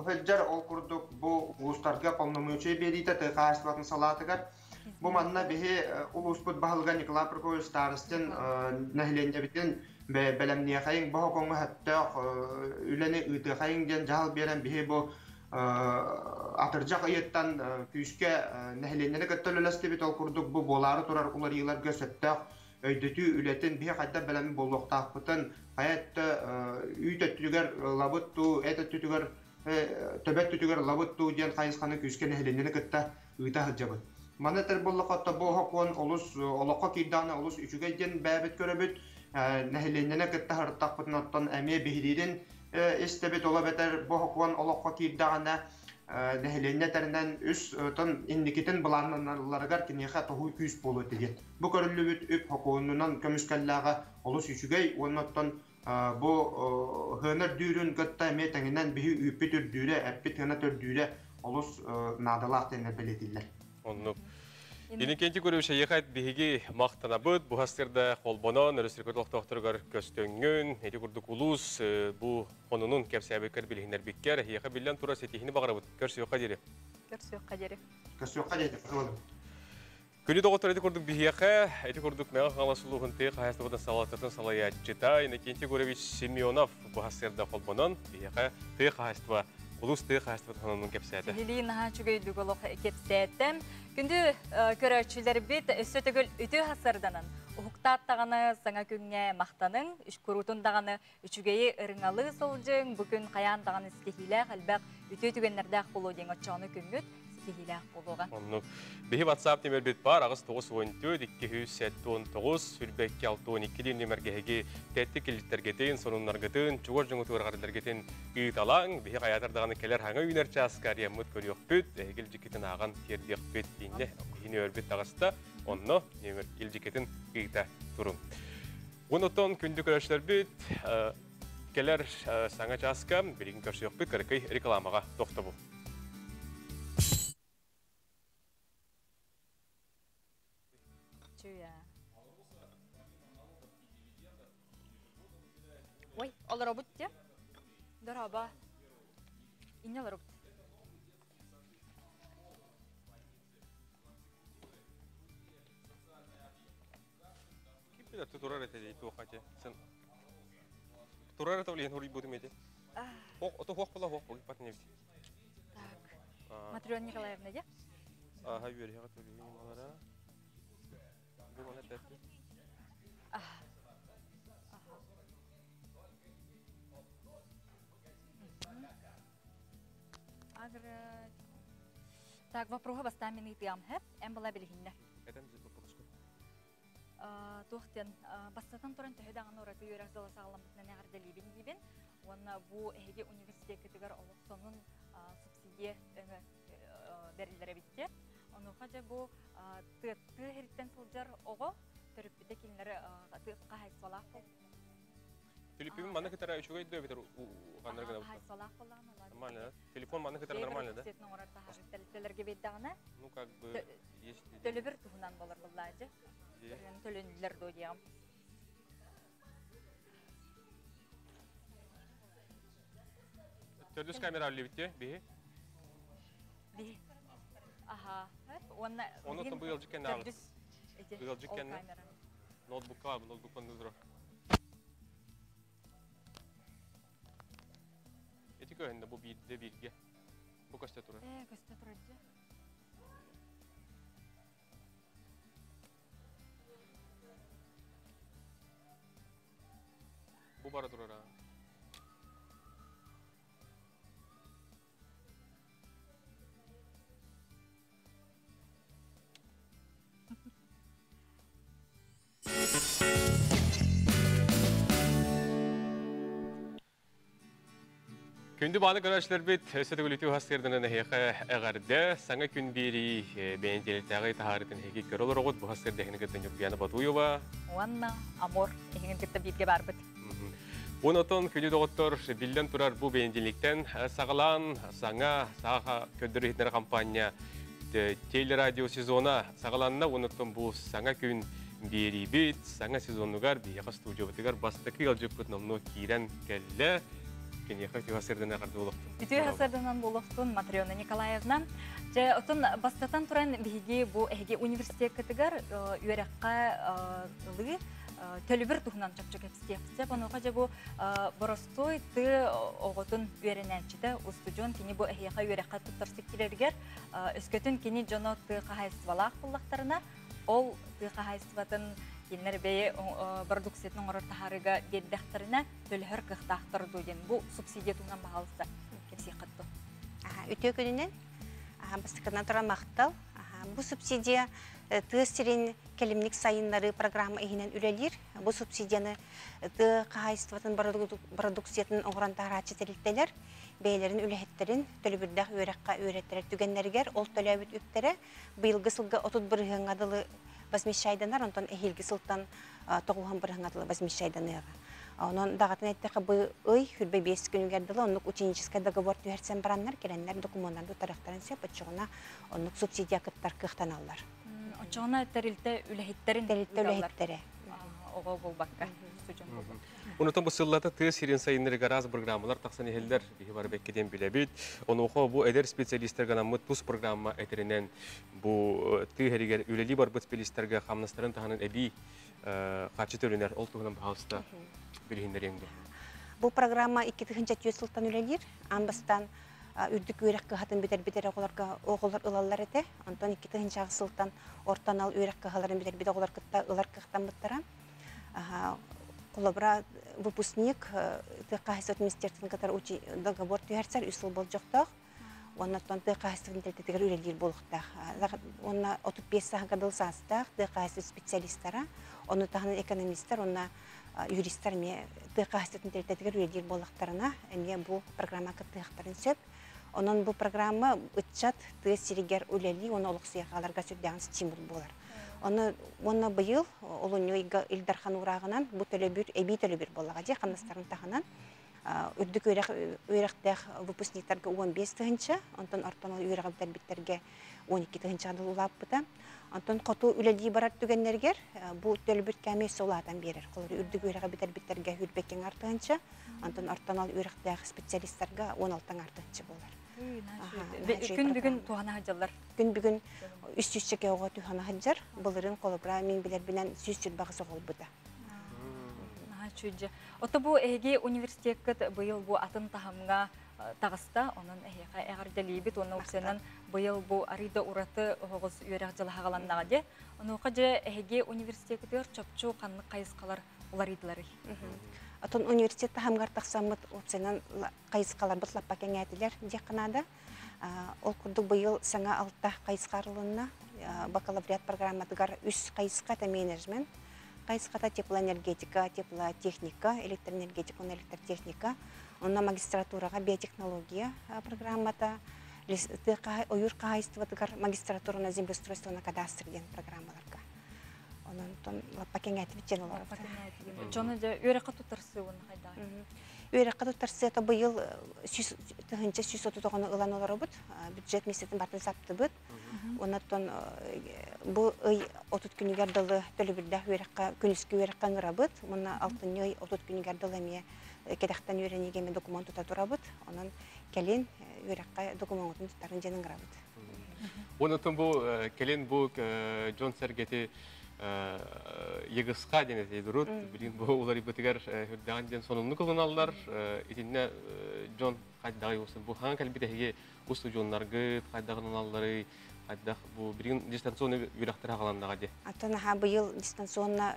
сылдьар. Ол курдук бу улуустарга полномочия биэриитэ тыа хаһаайыстыбатын салаатыгар. Бу манна биһи улууспут баһылыга Николай Прокопьевич Старостин нэһилиэнньэбитин бэлэмниэхэйиҥ, бу сокуоҥҥа сөптөөх үлэни ыытыахайыҥ диэн дьаһал биэрэн биһи бу атырдьах ыйыттан күүскэ нэһилиэнньэни кытта үлэлэстибит. Ол курдук бу буолаары турар уларыйыыларга сөптөөх өйдөтүү үлэтин биһи хайдах бэлэми буолуохтаахпытын, хайа өттө үүт өттүгэр лабыт туу, эт өттүтүгэр төбө өттүтүгэр лабыт туу диэн хайысханы күүскэ нэһилиэнньэни кытта ыыта сылдьабыт. Маны этэр буоллахха, бу сокуон олус олоххо киирдэҕинэ олус үчүгэй диэн бэйэбит көрөбүт. Нэһилиэнньэни кытта сырыттахпытын оттон эмиэ биһириирин истэбит. Ол эбэтэр бу сокуон олоххо киирдэҕинэ нэһилиэнньэ тэринэн үс тон инникитин былааннаналларыгар киниэхэ тоһуу күүс буолуо диэн. Бу көрүллүбүт үп сокуонунан көмүскэллээҕэ олус үчүгэй уонна оттон бу хыанар дүүрүн кытта эмиэ тэҥинэн биһи үүппүт үрдүүрэ, эппит хына төрдүүрэ олус наадалаах диэннэр бэлиэтииллэр. Оннук. Иннокентий Гурьевич, эйиэхэ биһиги махтанабыт, бу хастырда холбонон, өрөспүүбүлүкэ олохтоохторугар көстөҥҥүн, ити курдук улуус бу хонунун кэпсээбиккэр билиһиннэрбиккэр, эһиэхэ биллэн турар ситиһини баҕарабыт. Көрсүөххэ диэри. Көрсүөххэ диэри. Көрсүөххэ диэри. Күнү доҕоттор ити курдук биһиэхэ, ити курдук Мэҥэ Хаҥалас улууһун тыа хаһаайыстыбатын салалтатын салайааччыта Иннокентий Гурьевич Семенов бу хастырда холбонон биһиэхэ тыа хаһаайыстыба улуус тыа хаһаайыстыбатын хонунун кэпсээтэ. Сиһилии наһаа үчүгэйдик олох кэпсээтэ. Күндү көрөөччүлэрбит өссө төгүл үтүө хасарданан, уһуктаат даҕаны саҥа күҥҥэ махтаныҥ, куруутун даҕаны үчүгэйи ырыҥалыы сылдьыҥ, бу күн хайаан даҕаны ситиһиилээх элбэх үтүө түгэннэрдээх буолуо диэн оччоҕуна күммүт ситиһиилээх буолуоҕа. Оннук. Биһи WhatsApp нөмербит бар 8 94 279 22 62 диэн нөмергэһиги тэтти килиттергетин, сонуннаргытын, чугар жоҥутуаргардыргытын ыыталаң, биһи хаятар даҕаны келер хаҥа үүнэр чааска ариаммыт көрүөхпүт, эһигил дьиккитин ааҕан тиэрдиэхпит инне киһини өрбүт таҕыста, онно нөмер илдьиккитин ыыта турун. Онотон күндү көрөшлөрбүт келер саҥа чааска билигин көрсүөхпүт кыракый рекламаҕа тохтобул. Чуя. Ой, олоробут те. Дороба. Инне олоробут. Ким билэр турар этэ туохате. Сен турар этэ олен хури бутум эти. Хох, ото хох була хох бу патнебит. Так. Матрена Николаевна, я? Ага, үөрһэҕэ төлүүн малара. Бу мана тәтти. Агра. Так, вопросы бастамин итиам хэп, эм была билихинне. Этем же вопрос. Туохтен бастатан туран төһө даҕаны ураты үөрэх дьыла саҕаламмытынан эҕэрдэлиибин диибин. Уонна бу эһиги университеккитигэр олох сонун субсидия өҥө бэриллэр эбитте. Онуоха дьэ бу тыа иһиттэн сылдьар оҕо төрөппүтэ кинилэри хаһаайыстыбалаах бол. Телефон маны кытара үчүгэй дөө битер ханнар гына. Хаһаайыстыбалаах боллаҕына Нормально, да? Телефон маны кытара нормально, да? Сетин оҥорор таһаарар бейдаҕына Ну как бы есть төлөбүр туһунан болар буллаажы. Төлөнүллэр доо диэҕим. Төрдүс камера аллибитте, биһи. Би. Аха. Уонна Оны билигин бу ыалдьык кэннэ аҕыс. төрдүс эти Ыалдьык ол кэннэ. камера. Ноутбукка, ноутбуктан дудро. Эти көһүндэ бу биирде бирге. Бу көстө турар. Көстө турар дьэ. Бу бара турар. а. Күндү бааны көрөөччүлэрбит, өссө төгүл үтүө сарсыарданан эһиэхэ эҕэрдэ. Саҥа күн биэрии бэйэн таһаарытын эһиги көрө олороҕут. Бу сарсыарда эһигини кытта Ньургуяна Батуева. Уонна Амор эһигини кытта бииргэ баарбыт. Онотон күндү доҕоттор, биллэн турар, бу бэнидиэнньиктэн саҕалаан саҥа саха көрдөрөр иһитиннэрэр хампаанньа телерадио сезона саҕаланна. Онотон бу саҥа күн биэриибит саҥа сезонугар биһиэхэ студиябытыгар бастакы ыалдьыппыт номнуо киирэн кэллэ. Киниэхэ үтүө сарсыарданан эҕэрдэ буолуохтун. Үтүө сарсыарданан буолуохтун, Матрена Николаевна. Дьэ, отон бастатан туран биһиги бу эһиги университеккытыгар үөрэххэ ылыы төлөбүр туһунан чопчу кэпсиэхпит. Онуоха дьэ бу боростуой тыа оҕотун үөрэнээччитэ, устудьуон кини бу эһиэхэ үөрэххэ туттарсык киирэригэр өскөтүн кини дьоно тыа хаһаайыстыбалаах буоллахтарына, ол тыа хаһаайыстыбатын кинилэр бэйэ продукциятын оҥорор таһаарыыга биэрдэхтэринэ төлөһөр кыахтаахтар дуу диэн бу субсидия туһунан баһаалыста кэпсиэххит дуо? Үтүө күнүнэн. Бастакынан туран махтал. Бу субсидия тыа сирин кэлимник сайыннарыы программа иһинэн үлэлиир. Бу субсидияны тыа хаһаайыстыбатын продукциятын оҥорон таһарааччы тэрилтэлэр бэйэлэрин үлэһиттэрин төлөбүрдээх үөрэххэ үөрэттэрэр түгэннэригэр ол төлөөбүт үптэрэ быйылгы сылга 30 бырыһыаҥҥа дылы возмещайданар, онтон эһиилги сылтан 90 бырыһыаҥҥа дылы возмещайданыаҕа. Онон даҕатан эттэххэ, бу ый 25 күнүгэр дылы оннук ученическай договор түһэрсэн бараннар, кэлэннэр докумуоннарын туттарыахтарын сөп, оччоҕуна оннук субсидия кыттар кыахтаналлар. Оччоҕуна тэрилтэ үлэһиттэрин Тэрилтэ үлэһиттэрэ. Оҕо буолбакка, устудьуон буолбакка. Онутан бу сыллата тыа сирин сайыннарыыга араас программалар тахсан иһэллэр. Биһи бары бэккэ диэн билэбит. Онуоха бу эдэр специалистарга анаммыт тус программа этэринэн бу тыа сиригэр үлэлии барбыт специалистарга хамнастарын таһынан эбии харчы төлөнөр. Ол туһунан баһаалыста билиһиннэриэҥ дуо? Бу программа 2004 сылтан үлэлиир. Аан бастаан үрдүк үөрэх кыһатын бүтэрбит эрэ оҕолорго оҕолор ылаллар этэ. Онтон 2000 сылтан орто анал үөрэх кыһаларын бүтэрбит оҕолор кытта ылар кыахтаммыттара. Холобура, выпускник тыа хаһаайыстыбатын министерствотын кытары договор түһэрсэр 3 сыл болдьохтоох. Оннуттан тыа хаһаайыстыбатын тэрилтэтигэр үлэлиир буолуохтаах. Уонна 35 сааһыгар дылы саастаах тыа хаһаайыстыба специалистара, ону таһынан экономистар уонна юристар эмиэ тыа хаһаайыстыбатын тэрилтэтигэр үлэлиир буоллахтарына, эмиэ бу программа кыттыахтарын сөп. Онон бу программа ыччат тыа сиригэр үлэлии уонна олохсуйа хааларга сүрдээҕин стимул буолар. Оны уонна быйыл олунньу ыйга Ил Дархан уурааҕынан бу төлөбүр эбии төлөбүр буоллаҕа дии, хамнастарын таһынан үрдүк үөрэх үөрэхтээх выпускниктарга 15 тыһыынча, онтон ортон үөрэҕи бүтэрбиттэргэ 12 тыһыынчаҕа дылы улааппыта. Онтон хоту үлэлии барар түгэннэригэр бу төлөбүр кээмэйэ өссө улаатан биэрэр. Холобур, үрдүк үөрэҕи бүтэрбиттэргэ 22 тыһыынча, онтон ортон ал үөрэхтээх специалистарга 16 тыһыынча буолар. Күн бүгүн туһана сылдьаллар. Күн бүгүн 300 оҕо туһана сылдьар. Былырыын холобура мин билэрбинэн 128 оҕо ылбыта. Чүдьэ. Ото бу эһиги университеккыт быйыл бу атын таһымҥа таҕыста, онон эһиэхэ эҕэрдэлиибит уонна уксанан быйыл бу арыйда ураты оһоҕус үөрэх дьыла хаҕаланнаҕа дии. Онуоха дьэ эһиги университеккытыгар чопчу ханнык хайысхалар уларыйдыларый? Отон университет таһымыгар тахсаммыт опциянан хайысхаларбыт лаппа кэҥээтилэр диэххэ наада. Ол курдук быйыл саҥа алта хайысха арылынна. Бакалавриат программатыгар үс хайысха это менеджмент, хайысхата теплоэнергетика, теплотехника, электроэнергетика уонна электротехника. Онно магистратураҕа биотехнология программата, ойуур хаһаайыстыбатыгар магистратура на землеустройство на кадастр диэн программаларга. Онон тон лаппа кэҥээтибит дьэн олорор. Дьону дьэ үөрэххэ туттарсыы уонна хайдах? Үөрэххэ туттарсыыта быйыл 1130 оҕону ылан олоробут. Бюджет миэстэтин бартын саптыбыт. Оннуттан бу ый 30 күнүгэр дылы төлөбүрдээх үөрэххэ, күнүскү үөрэххэ ыҥырабыт. Уонна алтынньы ый 30 күнүгэр дылы эмиэ кэтэхтэн үөрэниигэ эмиэ докумуон тута турабыт. Онон кэлин үөрэххэ докумуоҥҥутун туттарын дьэн ыҥырабыт. Онотон бу кэлин бу дьон сэргэти ЕГСХ диэн этэ дурут, билин бу уларыйбытыгар үрдэҕин диэн сонуннук ылыналлар. Итиннэ дьон хайдаҕый усын бу хаҥа кэлбит эһиги устудьуоннаргыт хайдаҕын ылалларый, хайдах бу билигин дистанционный үөрэхтэр хаҕаланнаҕа дии. Аттан аха быйыл дистанционно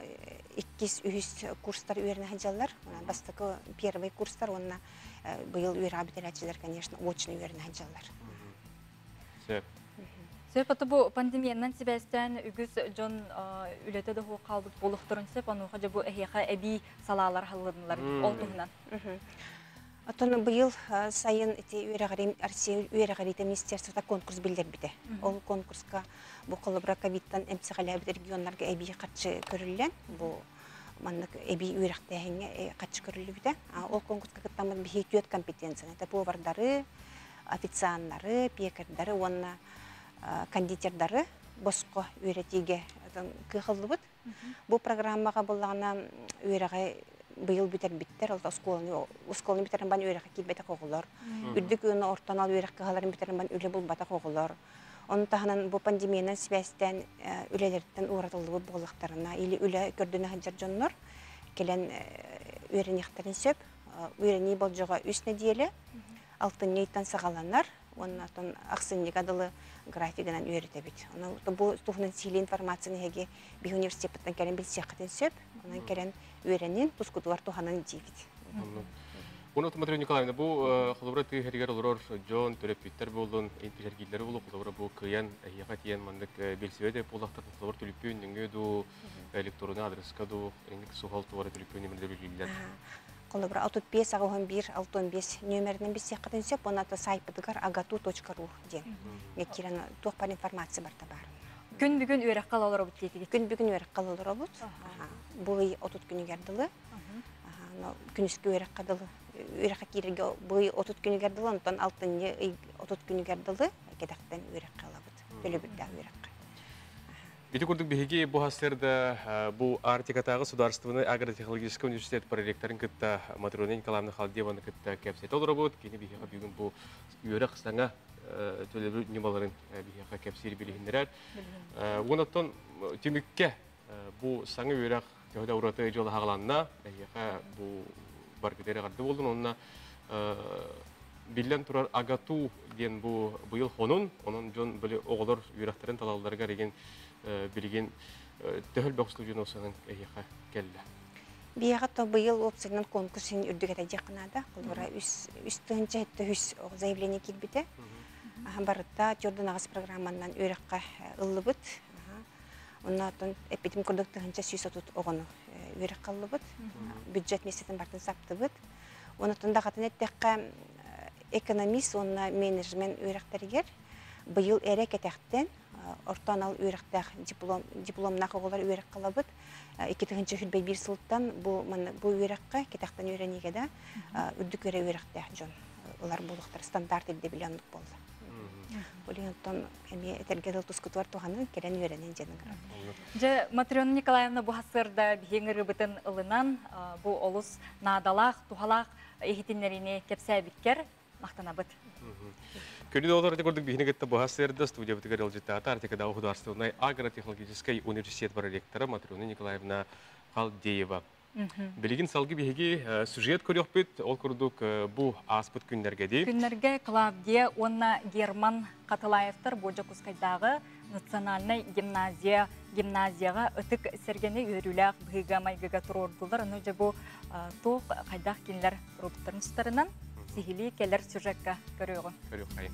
иккис, үһүс курстар үөрэнэ сылдьаллар. Бастакы первый курстар уонна быйыл үөрэҕи бүтэрээччилэр, конечно, очно үөрэнэ сылдьаллар. Сөп. Сөп, ото бу пандемиянан сибээстээн үгүс дьон үлэтэ да хаалбыт буолуохтарын сөп, онуоха дьэ бу эһиэхэ эбии салаалар аһыллыннылар ол туһунан. Оттон быйыл сайын ити үөрэҕирим Россия үөрэҕириитэ министерствота конкурс биллэрбитэ. Ол конкурска бу холобура ковидтан эмсэҕэлээбит регионнарга эбии харчы көрүллэн, бу маннык эбии үөрэхтээһиҥҥэ харчы көрүллүбүтэ. Ол конкурска кыттаммыт биһи түөрт компетенцияны, это повардары, официаннары, пекарьдары уонна кондитердары босхо үөрэтиигэ кыахыллыбыт. Бу программаҕа буллаҕына үөрэҕи быйыл бүтэрбиттэр, ол оскуоланы оскуоланы бүтэрэн баран үөрэххэ киирбэтэх оҕолор, үрдүк уонна орто анал үөрэх кыһаларын бүтэрэн баран үлэ булбатах оҕолор. Ону таһынан бу пандемиянан сибээстээн үлэлэриттэн ууратыллыбыт буоллахтарына или үлэ көрдөнө сылдьар дьоннор кэлэн үөрэниэхтэрин сөп. Үөрэнии болдьоҕо үс нэдиэлэ, алтынньы ыйтан саҕаланар уонна оттон ахсынньыга дылы графигынан үөрэтэбит. Онон бу туһунан сиһилии информацияны эһиги биһи университеппыттан кэлэн билсиэххитин сөп. Онон кэлэн үөрэнин, тускутугар туһанын диибит. Уну Матрена Николаевна, бу холобура тыа иһэригэр олорор дьон, төрөппүттэр буоллун, интиһэргииллэр буолу, холобура бу кыйан эһиэхэ тиийэн маннык билсибэт буоллахтар, холобур түлүппүн нөҥүө дуу, электронный адреска дуу, инник суһал туора түлүппүн нөмерде билиллэр. Холобура, 35 81 65 нүөмэринэн билсиэххитин сөп, уонна сайтпытыгар agatu.ru диэн киирэн туох бар информация барыта баар. Күн бүгүн үөрэххэ олоробут диэтигит. Күн бүгүн үөрэххэ олоробут. Бу ый 30 күнүгэр дылы. Күнүскү үөрэххэ дылы. Үөрэххэ киирэргэ бу ый 30 күнүгэр дылы, онтон алтынньы ый 30 күнүгэр дылы кэтэхтэн үөрэххэ ылабыт. Төлөбүрдээх үөрэххэ. Ити курдук биһиги бу хасырда бу Арктикатааҕы судаарыстыбаннай агротехнологическай университет проректорын кытта Матрена Николаевна Халдееваны кытта кэпсэтэ олоробут. Кини биһиэхэ бүгүн бу үөрэх саҥа төлөбүр ньымаларын биһиэхэ кэпсиир билиһиннэрэр. Уонаттан түмүккэ бу саҥа үөрэх төһө да ураты дьыала хаҕаланна, эһиэхэ бу баргыта эрэ болдун, онно биллэн турар АГАТУ диэн бу быйыл хонун, онон дьон били оҕолор үөрэхтэрин талалларыгар еген билигин төһөл бөх студент эһиэхэ кэллэ. Биэҕэ то быйыл уопсайынан конкурс үрдүк этэ диэххэ Холобура үс тыһынча үс заявление киирбитэ. Барыта төрдүн аҕыс программанан үөрэххэ ыллыбыт. Оннотон эппитим курдук 1130 оҕону үөрэххэ ыллыбыт. Бюджет миэстэтин бартын саптыбыт. Онотон даҕатын эттэххэ экономист уонна менеджмент үөрэхтэригэр быйыл эрэ кэтэхтэн орто анал үөрэхтээх диплом дипломнаах оҕолор үөрэх кылабыт. 2021 сылтан бу бу үөрэххэ кэтэхтэн үөрэниигэ да үрдүк үөрэ үөрэхтээх дьон ылар буолуохтар стандарт ирдэбилэ оннук буолла. Олиһинтон эмиэ этэргэ дыл тускутугар туһанын кэлэн үөрэнин дьэн ыҥырабыт. Дьэ, Матрена Николаевна бу хасырда биһиҥ ырыбытын ылынан бу олус наадалаах, тухалаах иһитиннэрини кэпсээбиккер мактанабыт. Күнү доллар курдук биһини кытта бу хасырда студиябытыгар ылдьыттаата Арктикадааҕы художественнай агротехнологическай университет проректора Матрена Николаевна Халдеева. Билигин салгы биһиги сюжет көрүөхпүт, ол курдук бу ааспыт күннэргэ ди. Күннэргэ Клавдия уонна Герман Хатылаевтар бу Дьокуускайдааҕы национальнай гимназия гимназияҕа ытык сэргэни үөрүүлээх быһыыга майгыга туруордулар. Ону дьэ бу туох хайдах кинилэр туруорбуттарын тустарынан сиһилии кэлэр сюжекка көрүөҕүм. Көрүөххэйин.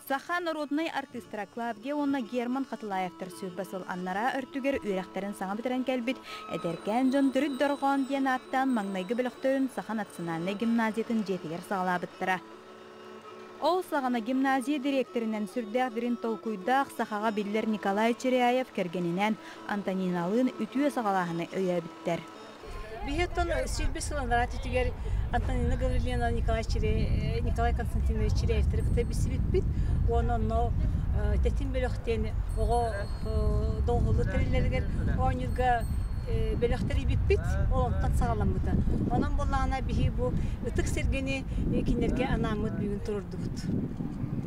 Саха народнай артистара Клавдия уонна Герман Хатылаевтар сүүрбэ сыл аннараа өртүгэр үөрэхтэрин саҥа бүтэрэн кэлбит эдэркээн дьон төрүт дорҕоон диэн ааттаан маҥнайгы бөлөхтөрүн Саха национальнай гимназиятын дьиэтигэр саҕалаабыттара. Ол саҕана гимназия дириэктэринэн сүрдээх дириҥ толкуйдаах сахаҕа биллэр Николай Чиряев кэргэнинэн Антониналыын үтүө саҕалааһыны өйөөбүттэр. Биһиттон сүүрбэ сыл анараа түтүгэр Антонина Гаврильевна Николай Чире Николай Константинович Чиряевтары кытта билсибиппит. Уонна онно тэтим бөлөхтен оҕо доҕуһуллу тэриллэригэр оонньуурга бөлөх тэрийбиппит. Ол онтон саҕаламмыта. Онон буоллаҕына биһи бу ытык сиргэни кинилэргэ анааммыт бүгүн турурдубут.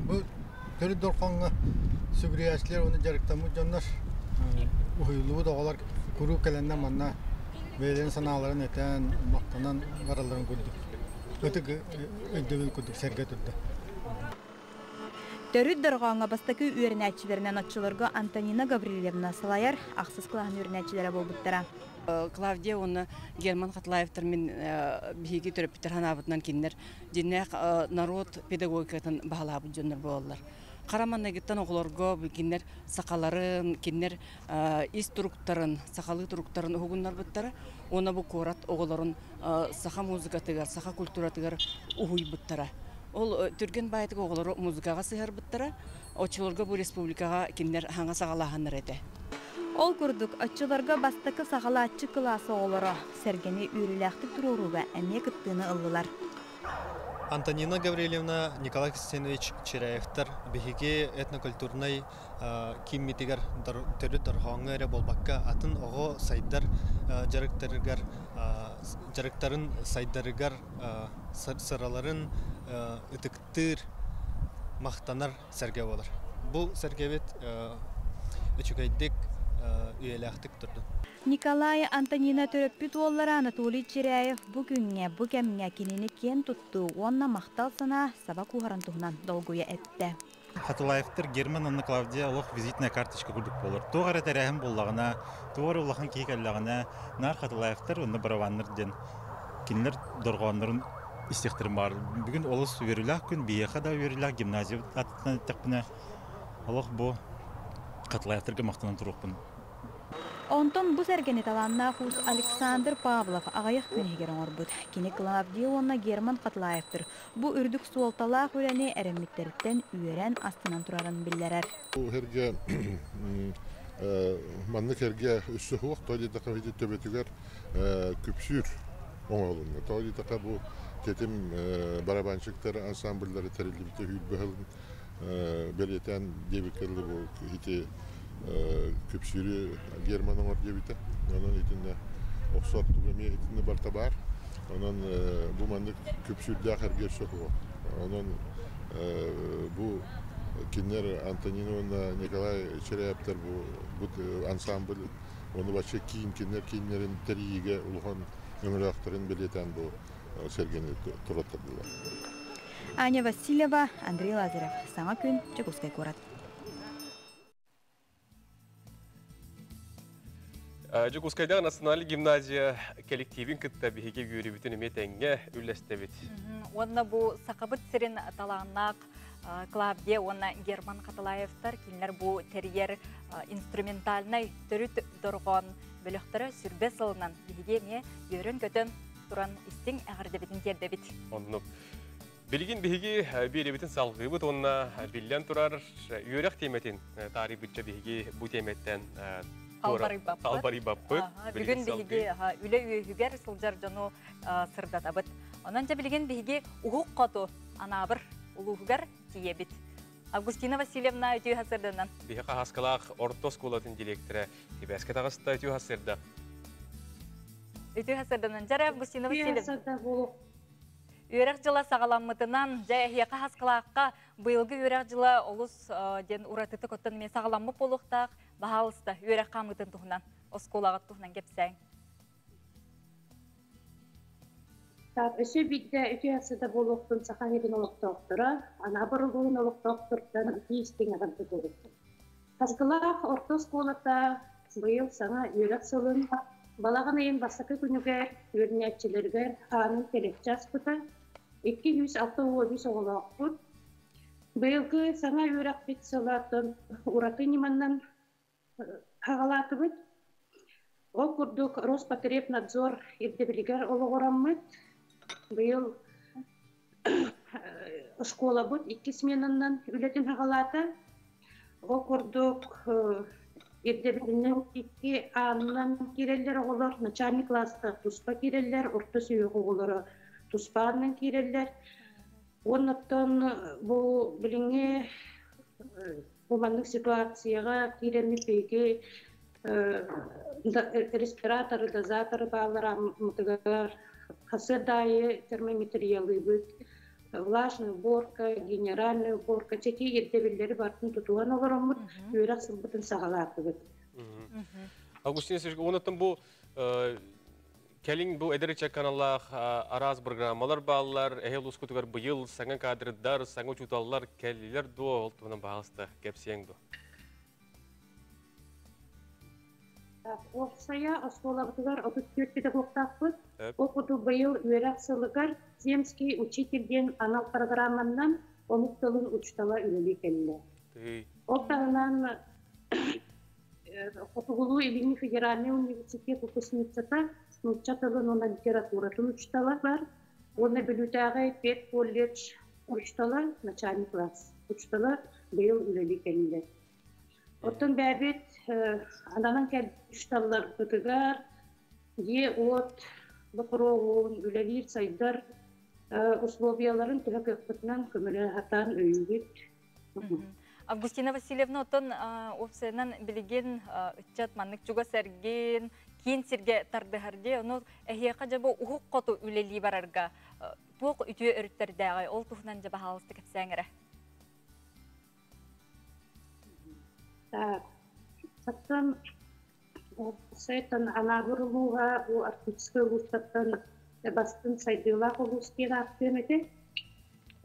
Бу төрүт дорҕоҥҥо сүгүрүйээччилэр уонна дьарыктаммыт дьоннор уһуйуллубут оҕолор куруук кэлэннэр манна бэйэлэрин санааларын этэн, махтанан баралларын курдук ытык өйдөбүл курдук сэргэ турда. Төрүт дорҕооҥҥо бастакы үөрэнээччилэринэн оччолорго Антонина Гаврильевна салайар ахсыс кылааһын үөрэнээччилэрэ буолбуттара. Клавдия уонна Герман Хатылаевтар мин биһиги төрөппүттэр ханаабытынан кинилэр дьиннээх народ педагогикатын баһалаабыт дьоннор буолаллар. Хара маннайгыттан оҕолорго кинилэр сахаларын, кинилэр ис туруктарын, сахалыы туруктарын уһугуннарбыттара. Уонна бу куорат оҕолорун саха музыкатыгар, саха культуратыгар уһуйбуттара. Ол түргэн баайытык оҕолору музыкаҕа сыһарбыттара. Оччолорго бу республикаҕа кинилэр хаҥа саҕалааһыннар этэ. Ол курдук, оччолорго бастакы саҕалааччы кылаас оҕолоро сэргэни үөрүүлээхтик туруорууга эмиэ кыттыыны ыллылар. Антонина Гаврильевна, Николай Константинович Чиряевтар биһиги этнокультурнай кииммитигэр төрүт дорҕооҥҥо эрэ буолбакка, атын оҕо сайдар дьарыктарыгар дьарыктарын сайдарыгар сыраларын ытыктыыр, махтанар сэргэ буолар. Бу сэргэбит үчүгэйдик, үйэлээхтик турдун. Николай Антонина төрөппүт уоллара Анатолий Чиряев бу күҥҥэ, бу кэмҥэ кинини киэн туттуу уонна махтал санаа саба куоһаран туһунан долгуйа эттэ. Хатылаевтар Герман уонна Клавдия олох визитная карточка курдук буолар. Туох эрэ тэрээһин буоллаҕына, туох эрэ улахан киһи кэллэҕинэ, наар Хатылаевтар уонна барабаннар диэн кинилэр дорҕооннорун истиэхтэрин баар. Бүгүн олус үөрүүлээх күн, биһиэхэ да үөрүүлээх гимназия атынан эттэхпинэ, олох бу Хатылаевтарга махтанан туруохпун. Онтон бу сэргэни талааннаах уус Александр Павлов аҕыйах күн иһигэр оҥорбут. Кини Клавдия уонна Герман Хатлаевтар бу үрдүк суолталаах үлэни эрэммиттэриттэн үөрэн астынан турарын биллэрэр. Бу эргэ маннык эргэ өссө суох, тоҕо диэтэххэ төбөтүгэр күпсүүр оҥоһулунна. Тоҕо диэтэххэ бу тэтим барабанщиктар ансамбльлары тэриллибитэ сүүрбэ сылын бэлиэтээн диэбиккэ дылы бу ити күпсүүрү Герман оҥор диэбитэ. Онон итиннэ охсор тугу эмиэ итиннэ барыта баар. Онон бу маннык күпсүүрдээх эргэ өссө суох. Онон бу кинилэр Антонина уонна Николай Чиряевтар бу ансамбль уонна вообще киин кинилэр кииннэрин тэрийиигэ улахан өҥөлөөхтөрүн бэлиэтээн бу сэргэни тураттардылар. Аня Васильева, Андрей Лазарев. Саҥа күн, Дьокуускай куорат. Дьокуускайдааҕы национальнай гимназия коллективин кытта биһиги үөрүүбүтүн эмиэ тэҥҥэ үллэстэбит. Уонна бу Сахабыт сирин талааннаах Клавдия уонна Герман Хатылаевтар кинилэр бу тэрийэр инструментальнай төрүт дорҕоон бөлөхтөрө сүрбэ сылынан биһиги эмиэ үөрэн-көтөн туран истиҥ эҕэрдэбитин тиэрдэбит. Оннук. Билигин биһиги биэрэбитин салҕыыбыт уонна биллэн турар үөрэх тиэмэтин таарыйбычча биһиги бу тиэмэттэн халбарыйбаппыт. Бүгүн биһиги үлэ үөһүгэр сылдьар дьону сырдатабыт. Онон дьэ билигин биһиги уһук хоту Анаабыр улууһугар тиийэбит. Августина Васильевна үтүө сырдынан. Биһи хаһаскалаах орто оскуолатын директора Тибэскэ таҕыста үтүө сырда. Үтүө сырданан. Дьара Августина Васильевна. Үөрэх дьыла саҕаламмытынан, дьэ эһиэхэ хаскалаахха быйылгы үөрэх дьыла олус диэн уратытык оттон эмиэ саҕаламмыт буолуохтаах. Баһаалыста, үөрэх хаамыытын туһунан, оскуолаҕыт туһунан кэпсээҥ. Так, өссө биирдэ үтүө сыта буолуохтун Саха сирин олохтоохторо, Анаабыр улууһун олохтоохторуттан итии истиҥ эҕэрдэ буолуохтун. Хаскылаах орто оскуолата быйыл саҥа үөрэх сылын балаҕан ыйын бастакы күнүгэр үөрэнээччилэригэр аанын тэлэччи аспыта. 263 оҕолоохпут. Быйылгы саҥа үөрэхпит сылаттан ураты ньыманан хаҕалаатыбыт. Ол курдук Роспотребнадзор ирдэбилигэр олоҕураммыт быйыл оскуолабыт икки сменанан үлэтин хаҕалаата. Ол курдук ирдэбилинэн икки аанынан киирэллэр оҕолор, начальник класска туспа киирэллэр, орто сүһүөх оҕолоро туспа аанынан киирэллэр. Уоннаттан бу билиҥҥи бу маннык ситуацияҕа киирэммит биһиги респираторы, дозаторы бааллараммытыгар хасыарда аайы термометриялыыбыт, влажная уборка, генеральная уборка, чэки ирдэбиллэри барытын тутуһан олороммут, үөрэх сылбытын саҕалаатыбыт. Августина Сергеевна, онон бу кэлин бу эдэр ыччат каналлаах араас программалар бааллар, эһэл улуускутугар быйыл саҥа кадрдар, саҥа учууталлар кэллилэр дуо, ол туһунан баһаалыста кэпсиэҥ дуо? Уопсайа оскуолабытыгар 34 педагогтаахпыт. Ол курдук быйыл үөрэх сылыгар «Земский учитель» диэн анал программаннан омук тылын учуутала үлэлии кэллэ. Ол таһынан Хотугулуу-Илиҥҥи федеральнай университет выпускницата, нуучча тылын уонна литературатын учуутала бар. Уонна Бүлүүтээҕи педколледж учуутала, начальник класс учуутала быйыл үлэлии кэллилэр. Оттон бэйэбит ананан кэлбит учууталларбытыгар дьиэ-уот боппуруоһун, үлэлиир сайдар условияларын төһө кыахпытынан көмөлөһө сатаан өйүүбүт. Августина Васильевна, оттон уопсайынан билигин ыччат маннык чугас эргин, киин сиргэ тардыһар дии, ону эһиэхэ дьэ бу уһук хоту үлэлии барарга туох үтүө өрүттэрдээҕий? Ол туһунан дьэ баһаалыста кэпсээҥ эрэ. Так, оттон уопсайтан Анаабыр улууһа бу Арктическай улуустартан бастыҥ сайдыылаах улуус диэн ааттыам этэ.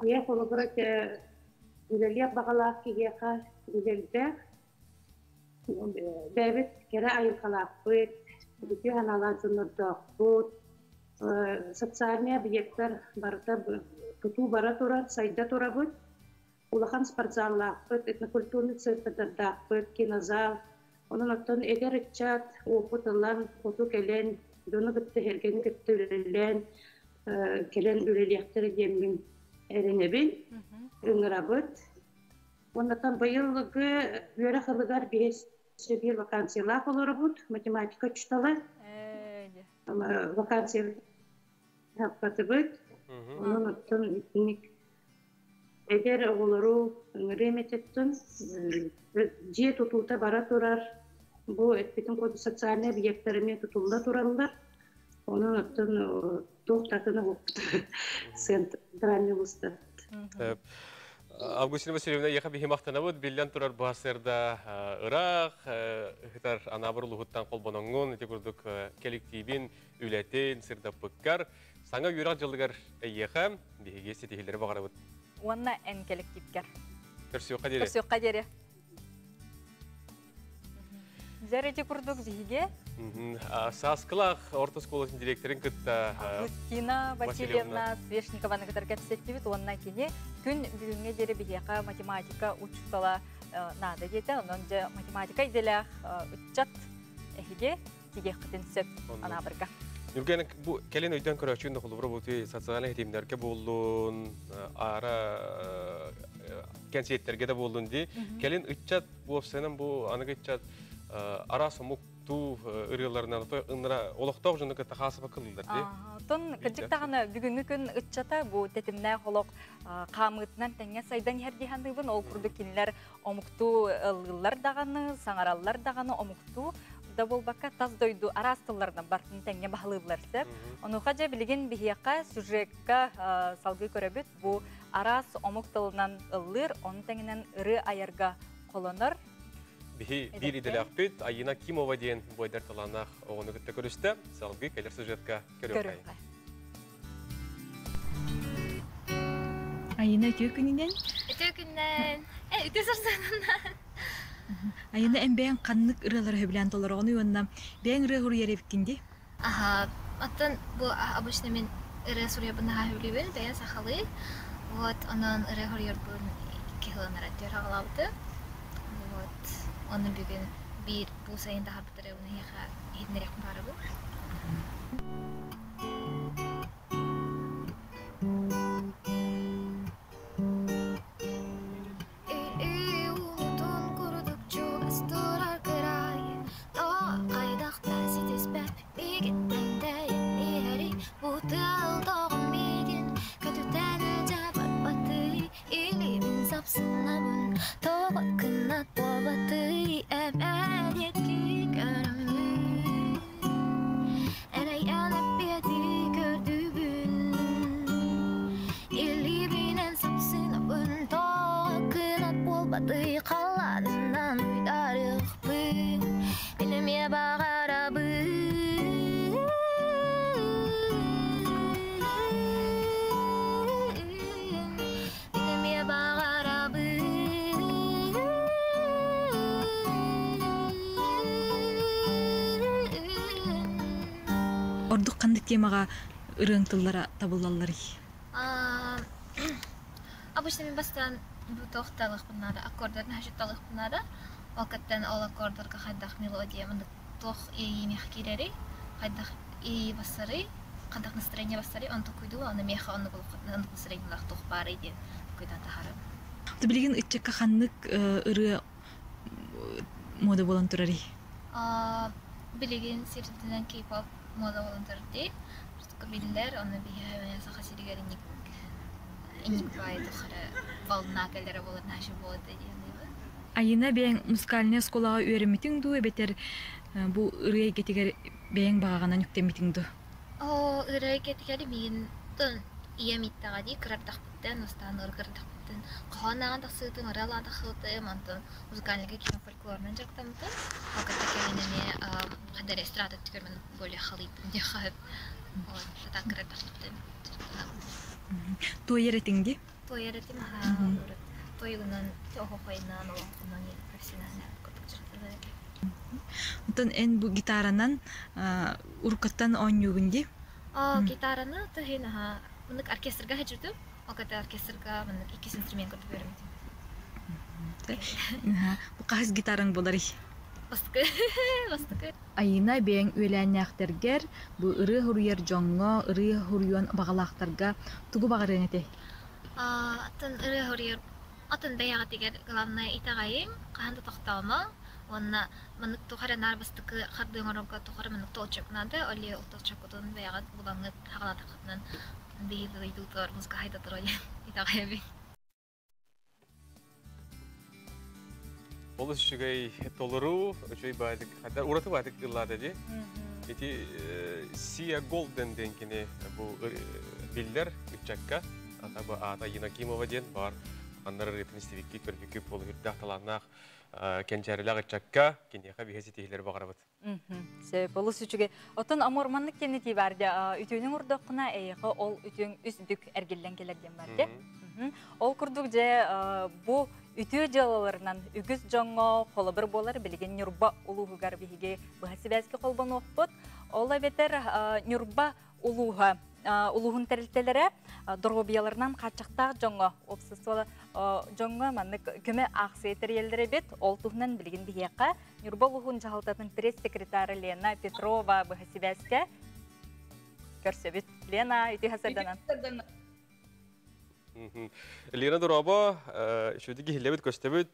Ийэ холобура үлэлиэх баҕалаах киһиэхэ үлэлдээх, бэйэбит кэрэ айылҕалаахпыт, үтүө санаалаах дьоннордоохпут, социальнай объектар барыта тутуу бара турар, сайда турабыт. Улахан спортзаллаахпыт, этнокультурный центрдардаахпыт, кинозал. Онон оттон эдэр ыччат уопут ылан, хоту кэлэн, дьону кытта, эргэни кытта үлэлээн, кэлэн үлэлиэхтэрэ диэммин эрэнэбин, ыҥырабыт. Уоннатан быйылгы үөрэх ылыгар биһи биир вакансиялаах олоробут, математика учуутала. Вакансия хаппатыбыт. Онон оттон итинник эдэр оҕолору ыҥырыам этиттэн дьиэ тутуута бара турар. Бу эппитим курдук социальнай объектар эмиэ тутулла тураллар. Онон оттон туох да атына центральный улуустар. Августина Васильевна, яха биһи махтанабыт, биллэн турар баһсырда ыраах, ыһытар Анаабыр улуһуттан холбоноҥҥун, ити курдук коллективин, үлэтин сырдаппыккар, саҥа үөрэх дьылыгар эйиэхэ биһиги ситиһиилэри баҕарабыт. Уонна эн коллективкэр. Көрсүөххэ диэри. Көрсүөххэ диэри. Дьэр ити курдук биһиги Сааскылаах орто оскуолатын директорын кытта Августина Васильевна Свешникованы кытары кэпсэттибит уонна кини күн бүгүҥҥэ диэри биһиэхэ математика учуутала наада диэтэ. Онон дьэ математика идэлээх ыччат эһиги тигиэххитин сөп Анаабырга. Нүргэн бу кэлин өйдөөн көрөөччүн да холобура бу социальнай ситимнэргэ буоллун, аара кэнсиэттэргэ да буоллун дии. Кэлин ыччат уопсайынан бу аныгы ыччат араас омуктуу ырыаларынан ыннара олохтоох дьону кытта хаасыба кылыллар дии. Тон кырдьык даҕаны бүгүҥҥү күн ыччата бу тэтимнээх олох хаамыытынан тэҥҥэ сайдан иһэр дии саныыбын. Ол курдук кинилэр омуктуу ыллыыллар даҕаны, саҥараллар даҕаны омуктуу да буолбакка тас дойду араас тылларынан бартын тэҥҥэ баһылыыллар сөп. Онуоха дьэ билигин биһиэхэ сюжекка салгыы көрөбүт бу араас омук тылынан ыллыыр, ону тэҥинэн ырыа айарга холонор. Биһи биир идэлээхпит Айина Кимова диэн бойдар талааннаах оҕону кытта көрүстэ. Салгыы кэлэр сюжетка көрүөххэ. Айына үтүө күнүнэн. Үтүө күннэн. Э, үтүө сарсыанынан. Айына эн бэйэҥ ханнык ырыалары сөбүлээн толороҕунуй уонна бэйэҥ ырыа суруйар эбиккин дии? Аха, оттон бу обычно мин ырыа суруйарбын наһаа сөбүлүүбүн, бэйэм сахалыы. Вот, онон ырыа суруйарбын икки сылын түөр аҕалаабытым. Вот, ону бүгүн биир бу сайын таһаарбыт ырыабын эһиэхэ иһитиннэриэхпин баҕарабын. Улутун курдук чугас турар кыраайы Тоҕо хайдах да ситиспэт миигиттэн тэйэн иһэрий Бу тыал тоҕо миигин көтүтэн илдьэ барбатый Илиибин сапсынабын тоҕо кынат буолбатый Эбээ диэки көрөммүн Эрэйэн эппиэти көрдүүбүн Илиибинэн сапсынабын тоҕо кынат буолбатый Халлаанынан уйдарыахпын Мин эмиэ баҕарабын Мин эмиэ баҕарабын Ордук ханнык темаҕа ырыаҥ тыллара табыллалларый? Обычно мин бастаан Бу туох талыахпын наада, аккордарын хаһы талыахпын наада. Ол кэттэн ол аккордарга хайдах мелодия маннык туох иэйии миэхэ киирэрий, хайдах иэйии бассарый, хайдах настроение бассарый, онтон куйдуу, аны миэхэ оннук оннук настроениелаах туох баарый диэн куйдаан таһаарабын. Билигин ыччакка ханнык ырыа мода буолан турарый? Билигин сирдинэн кей-поп мода буолан турар дии. Биллэр, ону биһиэхэ Саха сиригэр инник инник баайы тухары волна кэлэрэ буолар наша буолда диэн Айына бэйэҥ музыкальнай оскуолаҕа үөрэммитиҥ дуу эбэтэр бу ырыа эйгэтигэр бэйэҥ баҕаҕынан үктэммитиҥ дуу? Оо, ырыа эйгэтигэр миигин ийэм ииттэҕэ дии, кырардахпыттан, устаан ыар кырардахпыттан хоһоон ааҕан тахсыытым, ырыа ылаан тахсыытым, онтон музыкальнайга киирэн фольклорунан дьарыктаммытым. Ол кытта кэлин эмиэ ханна эрэ эстрада өттүгэр маннык более халыйдым диэххэ сөп. Вот, так кырардахпыттан дьарыктанабын. Туойар этиҥ дии? Туойар этим, аһаа, тойугунан, оһохойунан, олоҥхонон профессионально курдук дьарыктанар этим. Оттон эн бу гитаранан уруккаттан оонньуугун дии? Гитараны тыһын аһаа, маннык оркестрга сылдьыбытым. Ол кытта оркестрга маннык иккис инструмент курдук үөрэммитим. Бу хаһыс гитараҥ буоларый? Бастакы. Бастакы. Айыына бэйэҥ үөлээннээхтэргэр бу ырыа суруйар дьоҥҥо, ырыа суруйуон баҕалаахтарга тугу баҕарыаҥ этэй? Атын ырыа суруйар атын бэйэҕитигэр главное итэҕэйиҥ, хаһан да тохтоомоҥ уонна маннык туох эрэ наар бастакы хардыы оҥорорго туох эрэ маннык толчок наада, ол иһин ол толчоккутун бэйэҕит булаҥҥыт хаҕалаатаххытынан биһиги дойдубутугар музыка хайда туруо диэн итэҕэйэбин. Олус үчүгэй толору, үчүгэй баадык, хаддар ураты баадык ыллаата дии. Ити Сия Голден диэн кини бу биллэр ыччакка, ата бу аата Енакимова диэн бар аннары ырыатын истибикки, көрбүккү буолу үрдээх талааннаах кэнчээрилээх ыччакка киниэхэ биһи ситиһилэри баҕарабыт. Сөп, олус үчүгэй. Оттон амор маннык кэннити бар дьэ, үтүөнүң урдоххуна эйиэхэ ол үтүөҥ үс бүк эргиллэн кэлэр диэн бар дьэ. Ол курдук дьэ бу үтүө дьыалаларынан үгүс дьоҥҥо холобур буолар билигин Ньурба улууһугар биһиги быһа сибээскэ холбонуохпут. Ол эбэтэр Ньурба улууһа улууһун тэрилтэлэрэ доруобуйаларынан хааччахтаах дьоҥҥо уопсастыба дьоҥҥо маннык көмө аахсыйа тэрийэллэр эбит. Ол туһунан билигин биһиэхэ Ньурба улууһун дьаһалтатын пресс-секретара Лена Петрова быһа сибээскэ көрсөбүт. Лена, үтүө сарданан. Лена Дороба, үчүгэй киһилэбит көстөбүт.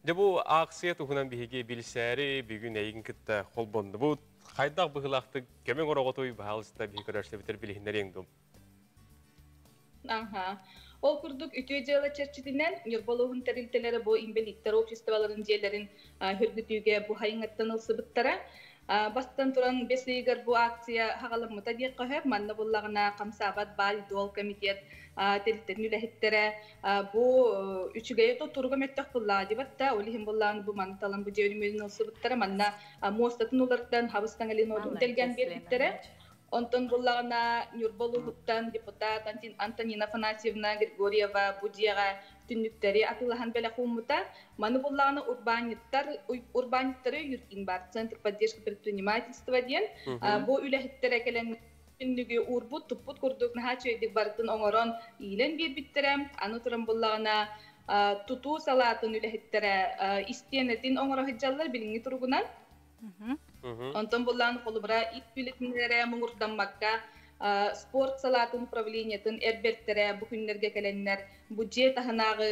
Дьэ бу ааксыйа туһунан биһиги билсээри бүгүн эйигин кытта холбоннубут. Хайдах быһыылаахтык көмөҥ ороҕотуй баһаалыста биһи көрөөччүлэрбитигэр билиһиннэриэҥ дуу? Аха. Ол курдук үтүө дьыала чэрчитинэн Ньурба улууһун тэрилтэлэрэ бу инбэлииттэр обществоларын дьиэлэрин хөргүтүүгэ бу хайыҥаттан ылсыбыттара. Бастатан туран, бэс ыйыгар бу акция хаҕаламмыта диэххэ сөп. Манна буллаҕына хамсаабат баай-дуол комитет тэрилтэтин үлэһиттэрэ бу үчүгэйи туруга мөттөх буллаҕа дибат да, ол иһин буллаҕын бу маны талан бу дьиэ өрөмүөнүн ылсыбыттара. Манна муостатын уларытан хабыс таҥалин дэлгэн биэрбиттэрэ. Онтон буллаҕына Ньурба улууһуттан депутат Антонина Афанасьевна Григорьева бу дьиэҕэ түннүктэри атыылаһан бэлэх ууммута. Маны буллаҕына урбаанньыттар урбаанньыттары өйүүр бар Центр поддержки предпринимательства диэн бу үлэһиттэрэ кэлэн түннүгү уурбут, туппут курдук наһаа үчүгэйдик барытын оҥорон иилэн биэрбиттэрэ. Аны туран буллаҕына тутуу салаатын үлэһиттэрэ истиэнэтин оҥоро сылдьаллар билиҥҥи туругунан. Онтон буллаан холобура ит үлэтинэрэ муҥурдаммакка спорт салаатын управлениетын эрбэртэрэ бу күннэргэ кэлэннэр бу дьиэ таһынааҕы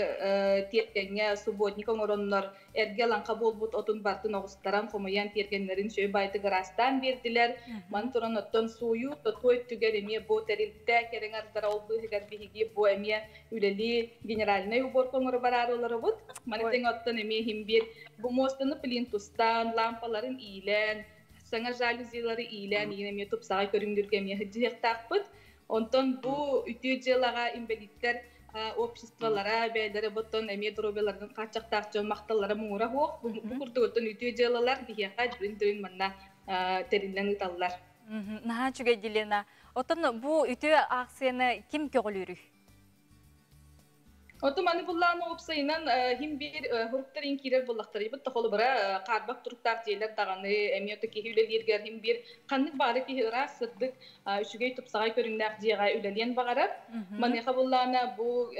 тиэргэҥҥэ субботник оҥороннор эргэ лаҥха буолбут отун бартын оҕустаран хомуйан тиэргэннэрин сүө байтык ыраастаан биэрдилэр. Маны туран оттон сууйуу тотуу өттүгэр эмиэ бу тэрилтэ кэриҥ ардара ол быыһыгар биһиги бу эмиэ үлэлии генеральнай уборка оҥоро бараары олоробут. Маны тэҥэ оттон эмиэ иһин биир бу муостаны плинтустаан, лампаларын иилээн, саҥа жалюзилары иилээн иин эмиэ тупсаҕай көрүҥнүүргэ эмиэ сылдьыһыахтаахпыт. Онтон бу үтүө дьыалаҕа инбэлииттэр обществолара бэйэлэрэ боттон эмиэ доруобуйаларын хааччахтаах дьон махталлара муҥура суох. Бу курдук оттон үтүө дьыалалар биһиэхэ дьүрүн-дьүрүн манна тэриллэн ыыталлар. Наһаа үчүгэй Елена. Оттон бу үтүө аахсыйаны ким көҕүлүүрүй? Оту маны буллаан уопсайынан хим биир хуруктар ин киирэр буллахтарыбыт тохолубара хаарбах туруктаах дьиэлэр даҕаны эмиэ ото киһи үлэлииргэр хим биир ханнык баары киһи ыраас сырдык үчүгэй тупсаҕай көрүҥнээх дьиэҕэ үлэлиэн баҕарар. Маныаха буллаана бу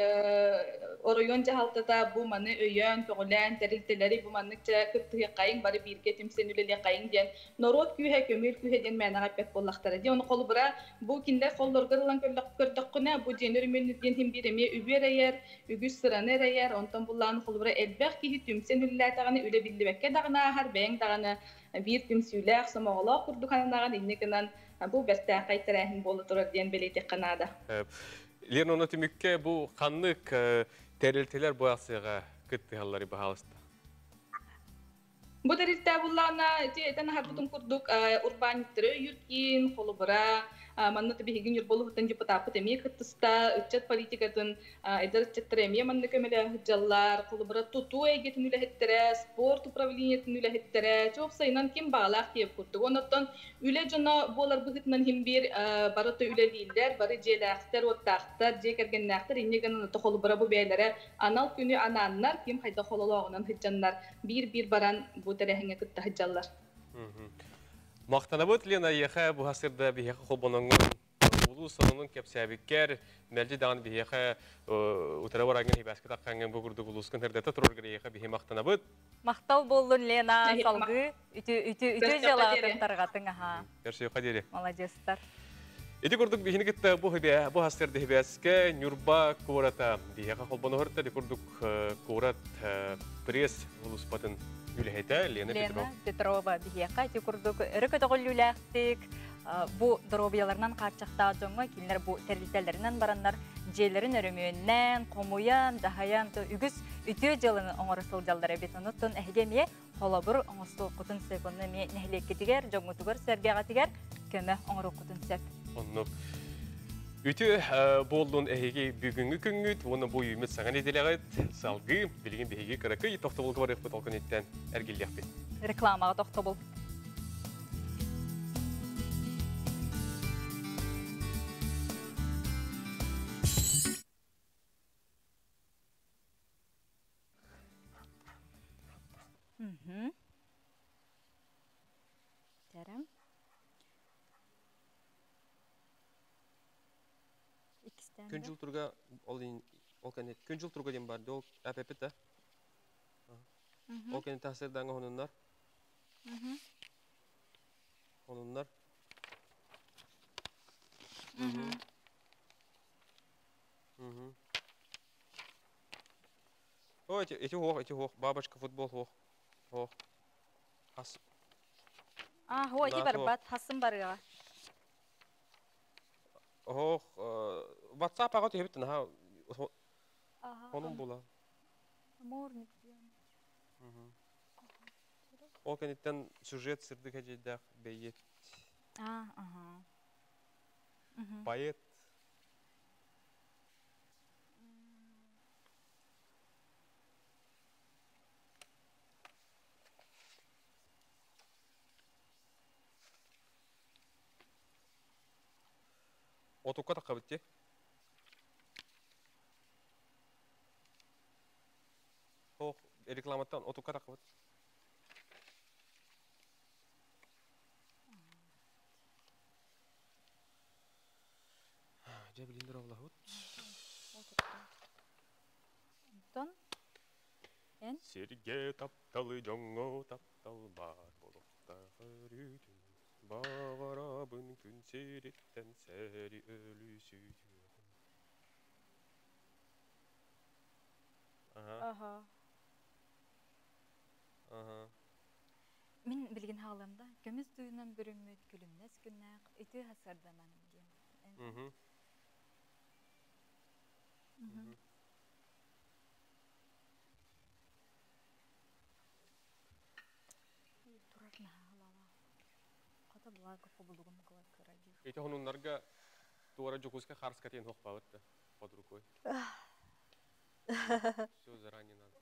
Оройуон дьаһалтата бу маны өйөөн, көҕүлээн, тэрилтэлэри бу маннык кыттыһыаххайыҥ, бары бииргэ түмсэн үлэлиэххэйиҥ диэн норуот күүһэ, көмүөл күүһэ диэн мээнэҕэ эппэт буоллахтара. Дии ону холобура бу кинилэр холлоргор ылан көрдөххүнэ, бу дьиэни өрөмүөннүүр диэн иһин биир эмиэ үбү эрэйэр, үгүс сыраны эрэйэр, онтон буллаан холобура элбэх киһи түмсэн үлэлээтэҕинэ үлэ биллибэккэ даҕаны ааһар, бэйэҥ даҕаны биир түмсүүлээх, сомоҕолоох курдук ананаҕын, инньэ гынан бу бэртээхэй тэрээһин буола турар диэн бэлиэтиэххэ наада. Лена, ону түмүккэ бу ханнык тэрилтэлэр бу акцияҕа кыттыһаллары баһаалыста? Бу тэрилтэ буллаҕына ити этэн аһарбытым курдук урбаанньыттары өйүүр киин, холобура, манна биһиги Ньурба улууһуттан депутаппыт эмиэ кыттыста, ыччат политикатын эдэр ыччаттара эмиэ манна көмөлөһө сылдьаллар, холобура, тутуу эйгэтин үлэһиттэрэ, спорт управлениетын үлэһиттэрэ, чуопсайынан ким баҕалаах диэбит курдук. Оннуттан үлэ дьоно буолар быһыытынан иһин биир бары да үлэлииллэр, бары дьиэлээхтэр, уоттаахтар, дьиэ кэргэннээхтэр, инньэ гынан холобура бу бэйэлэрэ анал күнү анааннар, ким хайдах хололооҕунан сылдьаннар биир-биир баран бу тэрээһиҥҥэ кытта сылдьаллар. Махтанабыт, Лена, эйиэхэ бу сырда биһиэхэ холбоноҥҥун улуус сонунун кэпсээбиккэр, мэлдьи даҕаны биһиэхэ утары бараҥҥын хибээскэ таххаҥҥын бу курдук улуускун сырдата тураргар эйиэхэ биһи махтанабыт. Махтал буоллун, Лена, салгыы үтүө үтүө дьыалаҕытын тарҕатыҥ аха. Көрсүөххэ диэри. Молодецтар. Ити курдук биһини кытта бу бу хастырды хибээскэ Ньурба куората биһиэхэ холбоноһорта ити курдук куорат пресс улуспатын үлэһитэ Лена Петрова. Лена Петрова биһиэхэ ити курдук өрө көтөҕүллүүлээхтик бу доруобуйаларынан хааччахтаах дьоҥҥо кинилэр бу тэрилтэлэринэн бараннар дьиэлэрин өрөмүөннээн, хомуйан, дьаһайан үгүс үтүө дьыаланы оҥоро сылдьаллар эбит. Онуттан эһиги эмиэ холобур оҥостуоххутун сөп. Онно эмиэ нэһилиэккитигэр, дьоҥҥутугар, сэргэҕитигэр көмө оҥоруоххутун сөп. Оннук. Үтүө буоллун эһиги бүгүҥҥү күҥҥүт уонна бу үүммүт саҥа нэдиэлэҕит салгыы билигин биһиги кыракый тохтобулга барыахпыт, ол күнүттэн эргиллиэхпит. Рекламаҕа тохтобул. Терем. Күн жыл турга ол ол кэннэ күн жыл турга диэн бар ол аппит да. Ол кэннэ тахсырдаҥа хонуннар. Хонуннар. О, эти хох, эти хох, бабочка футбол хох. Хох. Хас. А, хо, эти барбат, хасым барыга. Ох, WhatsApp аға түһэбит наха онун була. Морник. Ол кэнниттэн сюжет сырдык эдьэйдээх бэйиэт. А, ага. Поэт. Отукка таққабыт те. Ох, рекламаттан отукка таққабыт. Дьэ билиндер оллахут. Онтон эн Сиргэ тапталы дьоҥҥо таптал баар буолуохтаах өрүүтүн. Баҕарабын күн сириттэн сэри өлүсүтүөҕүн. Ага. Ага. Ага. Мин билигин хаалам да, көмүс дуйунан бүрүммүт күлүмнэс күннээх үтүө хасарданан диэн. Мгм. Турар наһаалала. Хата благо хобулугум кыра диир. Эти хонуннарга туора Дьокуускай харска тиэн хохпабыт да под рукой. Все заранее надо.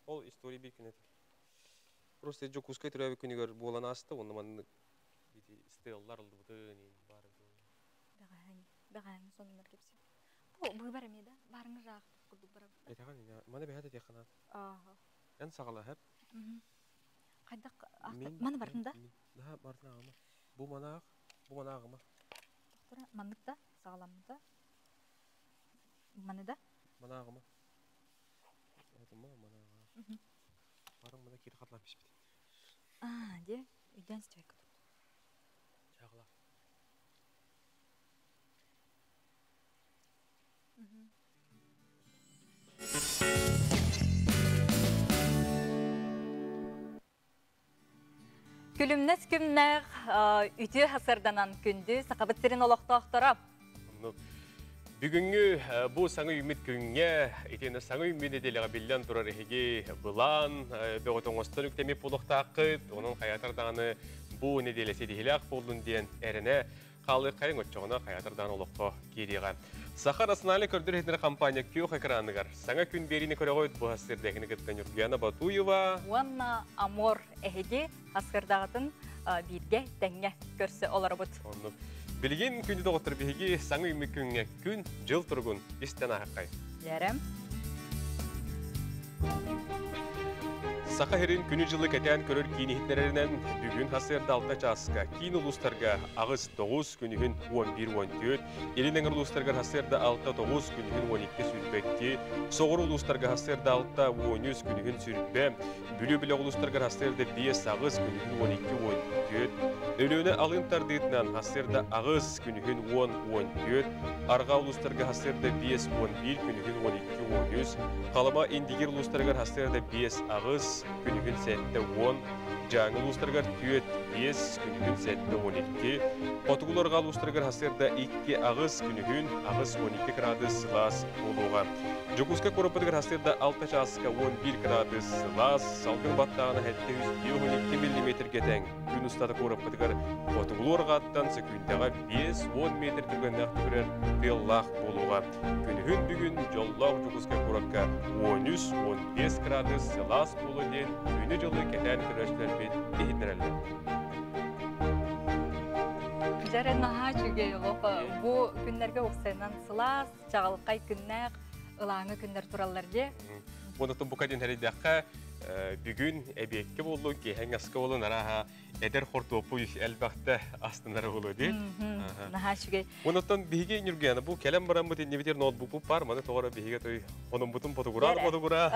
Ол история бир күн это. Просто Дьокуускай төрөөбүт күнүгэр буолан ааста, онно маннык ити стеллар ылдыбытын бар. Бэҕэһэҥ, бэҕэһэҥ сонуннар кэпсиир. Бу быыбар эмиэ да барыңы жаах курдук барабыт. Этэҕин, маны бэһэт этиэххэ Ааха. Эн саҕала хэп. Хайдах маны бардын да? Наха бардын ағыма. Бу манаах, бу манаагыма. Тохтора маннык да саҕаламмыта. Маны да? Манаагыма. Отума манааға. Барың мына кири хатлан пишпит. А, де, үйден стойка тут. Чагыла. Күлүмнэс күмнээх үтүө хасырданан күндү сахабыт сирин олохтоохторо. Бүгүҥҥү бу саҥа үүммүт күҥҥэ, итиэннэ саҥа үүммүт нэдиэлэҕэ биллэн турар эһиги былаан бөҕөтө оҥостон үктэммит буолуохтааххыт. Онон хайаатар даҕаны бу нэдиэлэ ситиһиилээх буоллун диэн эрэнэ хаалыаххайыҥ, оччоҕуна хайаатар даҕаны олоххо киириэҕэ. Саха национальнай көрдөрөр-иһитиннэрэр компания күөх экраныгар саҥа күн биэриини көрөҕүт. Бу сырдээхини кытта Ньургуяна Батуева уонна Амор эһиги аскырдаҕытын бииргэ тэҥҥэ көрсө олоробут. Оннук. Билигин күндү доҕоттор биһиги саҥа үүммүт күҥҥэ күн дьыл туругун истэн ааһаххай. Дьэрем. Саха сирин күнү-дьылы кэтээн көрөр киин иһитиннэрэринэн бүгүн сарсыарда 6 чааска киин улуустарга 8-9, күнүһүн 11-14, Илин эҥэр улуустарыгар сарсыарда 6-9, күнүһүн 12-22, соҕуруу улуустарга сарсыарда 6-13, күнүһүн сүрбэ, Бүлүү бөлөх улуустарыгар сарсыарда 5-8, күнүһүн 12-14, Өлүөнэ алын тардыытынан сарсыарда 8, күнүһүн 10-14, Арҕаа улуустарга сарсыарда 5-11, күнүһүн 12-13, Халыма Индигир улуустарыгар сарсыарда 5-8, күнүһүн 7-10, Дьааҥы улуустарыгар 4-5, күнүһүн 7-12, Хотугуларга улуустарыгар сарсыарда 2-8, күнүһүн 8-12 градус сылаас буолуоҕа. Дьокуускай куораппытыгар сарсыарда 6 чааска 11 градус сылаас, салгын баттааҕына 752 миллиметргэ тэҥ. Күн устата куораппытыгар хотугулуу арҕааттан сөкүүндэҕэ 5-10 метр түргэннээх түһэрэр тыаллаах буолуоҕа. Күнүһүн бүгүн дьоллоох Дьокуускай куоракка 13-15 градус сылаас буолуо диэн күнү-дьылы кэтээн көрөөччүлэрбит иһитиннэрэллэр. Дьэрэ наһаа үчүгэй олох. Бу күннэргэ уопсайынан сылаас, чаҕылхай күннээх, ылааҥы күннэр тураллар дии. Онтон бука диэн эрийдэххэ, бүгүн эбиэккэ буоллун, киэһэҥ аска буоллун, арааһа эдэр хортуоппуй элбэхтэ астынар буолуо дии. Наһаа үчүгэй. Онтон биһиги Ньургуяна бу кэлэн бараммыт иннибитигэр ноутбукпут бар, маны тоҕо эрэ биһиги той хонуммутун ботугураар ботугураа.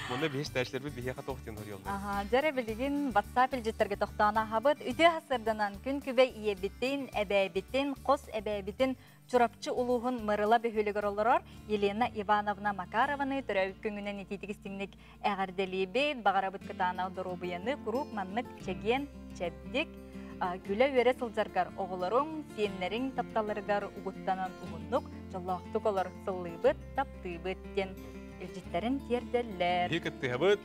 Мунна биһи истээчилэрбит биһиэхэ туох диэн хоруйаллар? Аха, дьэрэ билигин WhatsApp илдьиттэргэ тохтоон аһабыт. Үтүө хасырданан күн күбэй ийэбитин, эбээбитин, хос эбээбитин Чурапчы улууһун Мырыла бөһүөлэгэр олорор Елена Ивановна Макарованы төрөөбүт күҥүнэн итиитик истиҥник эҕэрдэлиибит. Баҕарабыт кытаанах доруобуйаны куруук маннык чэгиэн, чэбдик, күлэ-үөрэ сылдьаргар оҕолоруҥ, сиэннэриҥ тапталларыгар угуттанан уһуннук, дьоллоохтук олор сыллыыбыт, таптыыбыт диэн илдьиттэрин тиэрдэллэр. Биһи кыттыһабыт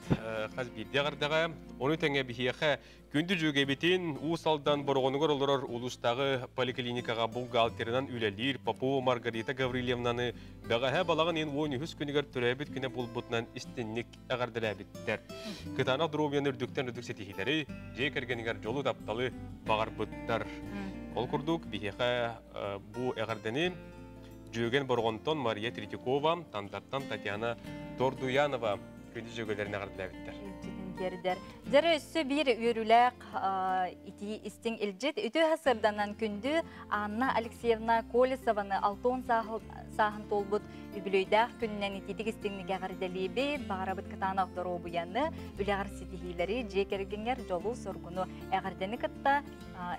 хас биирдии эҕэрдэҕэ. Ону тэҥэ биһиэхэ Күндү дьүөгэбитин Уус Алдан Бороҕонугар олорор улуустааҕы поликлиникаҕа бухгалтерынан үлэлиир Попова Маргарита Гаврильевнаны бэҕэһээ балаҕан ыйын 13 күнүгэр төрөөбүт күнэ буолбутунан истинник эҕэрдэлээбиттэр. Кытаанах доруобуйаны үрдүктэн үрдүк ситиһиилэри, дьиэ кэргэнигэр дьолу тапталы баҕарбыттар. Ол курдук биһиэхэ бу эҕэрдэни Дьүөгэн Бороҕонтон Мария Третьякова, Тандаттан Татьяна Тордуянова күндү дьүөгэлэрин эҕэрдэлээбиттэр. Илдьитин тиэрдэр. Дьэрэ өссө биир үөрүүлээх итии истиҥ илдьит үтүө сырданан күндү Анна Алексеевна Колесованы алтон сааһын туолбут үбүлүөйдээх күнүнэн итиитик истиҥник эҕэрдэлиибит, баҕарабыт кытаанах доруобуйаны, үлэҕэр ситиһиилэри, дьиэ кэргэҥҥэр дьолу-соргуну эҕэрдэни кытта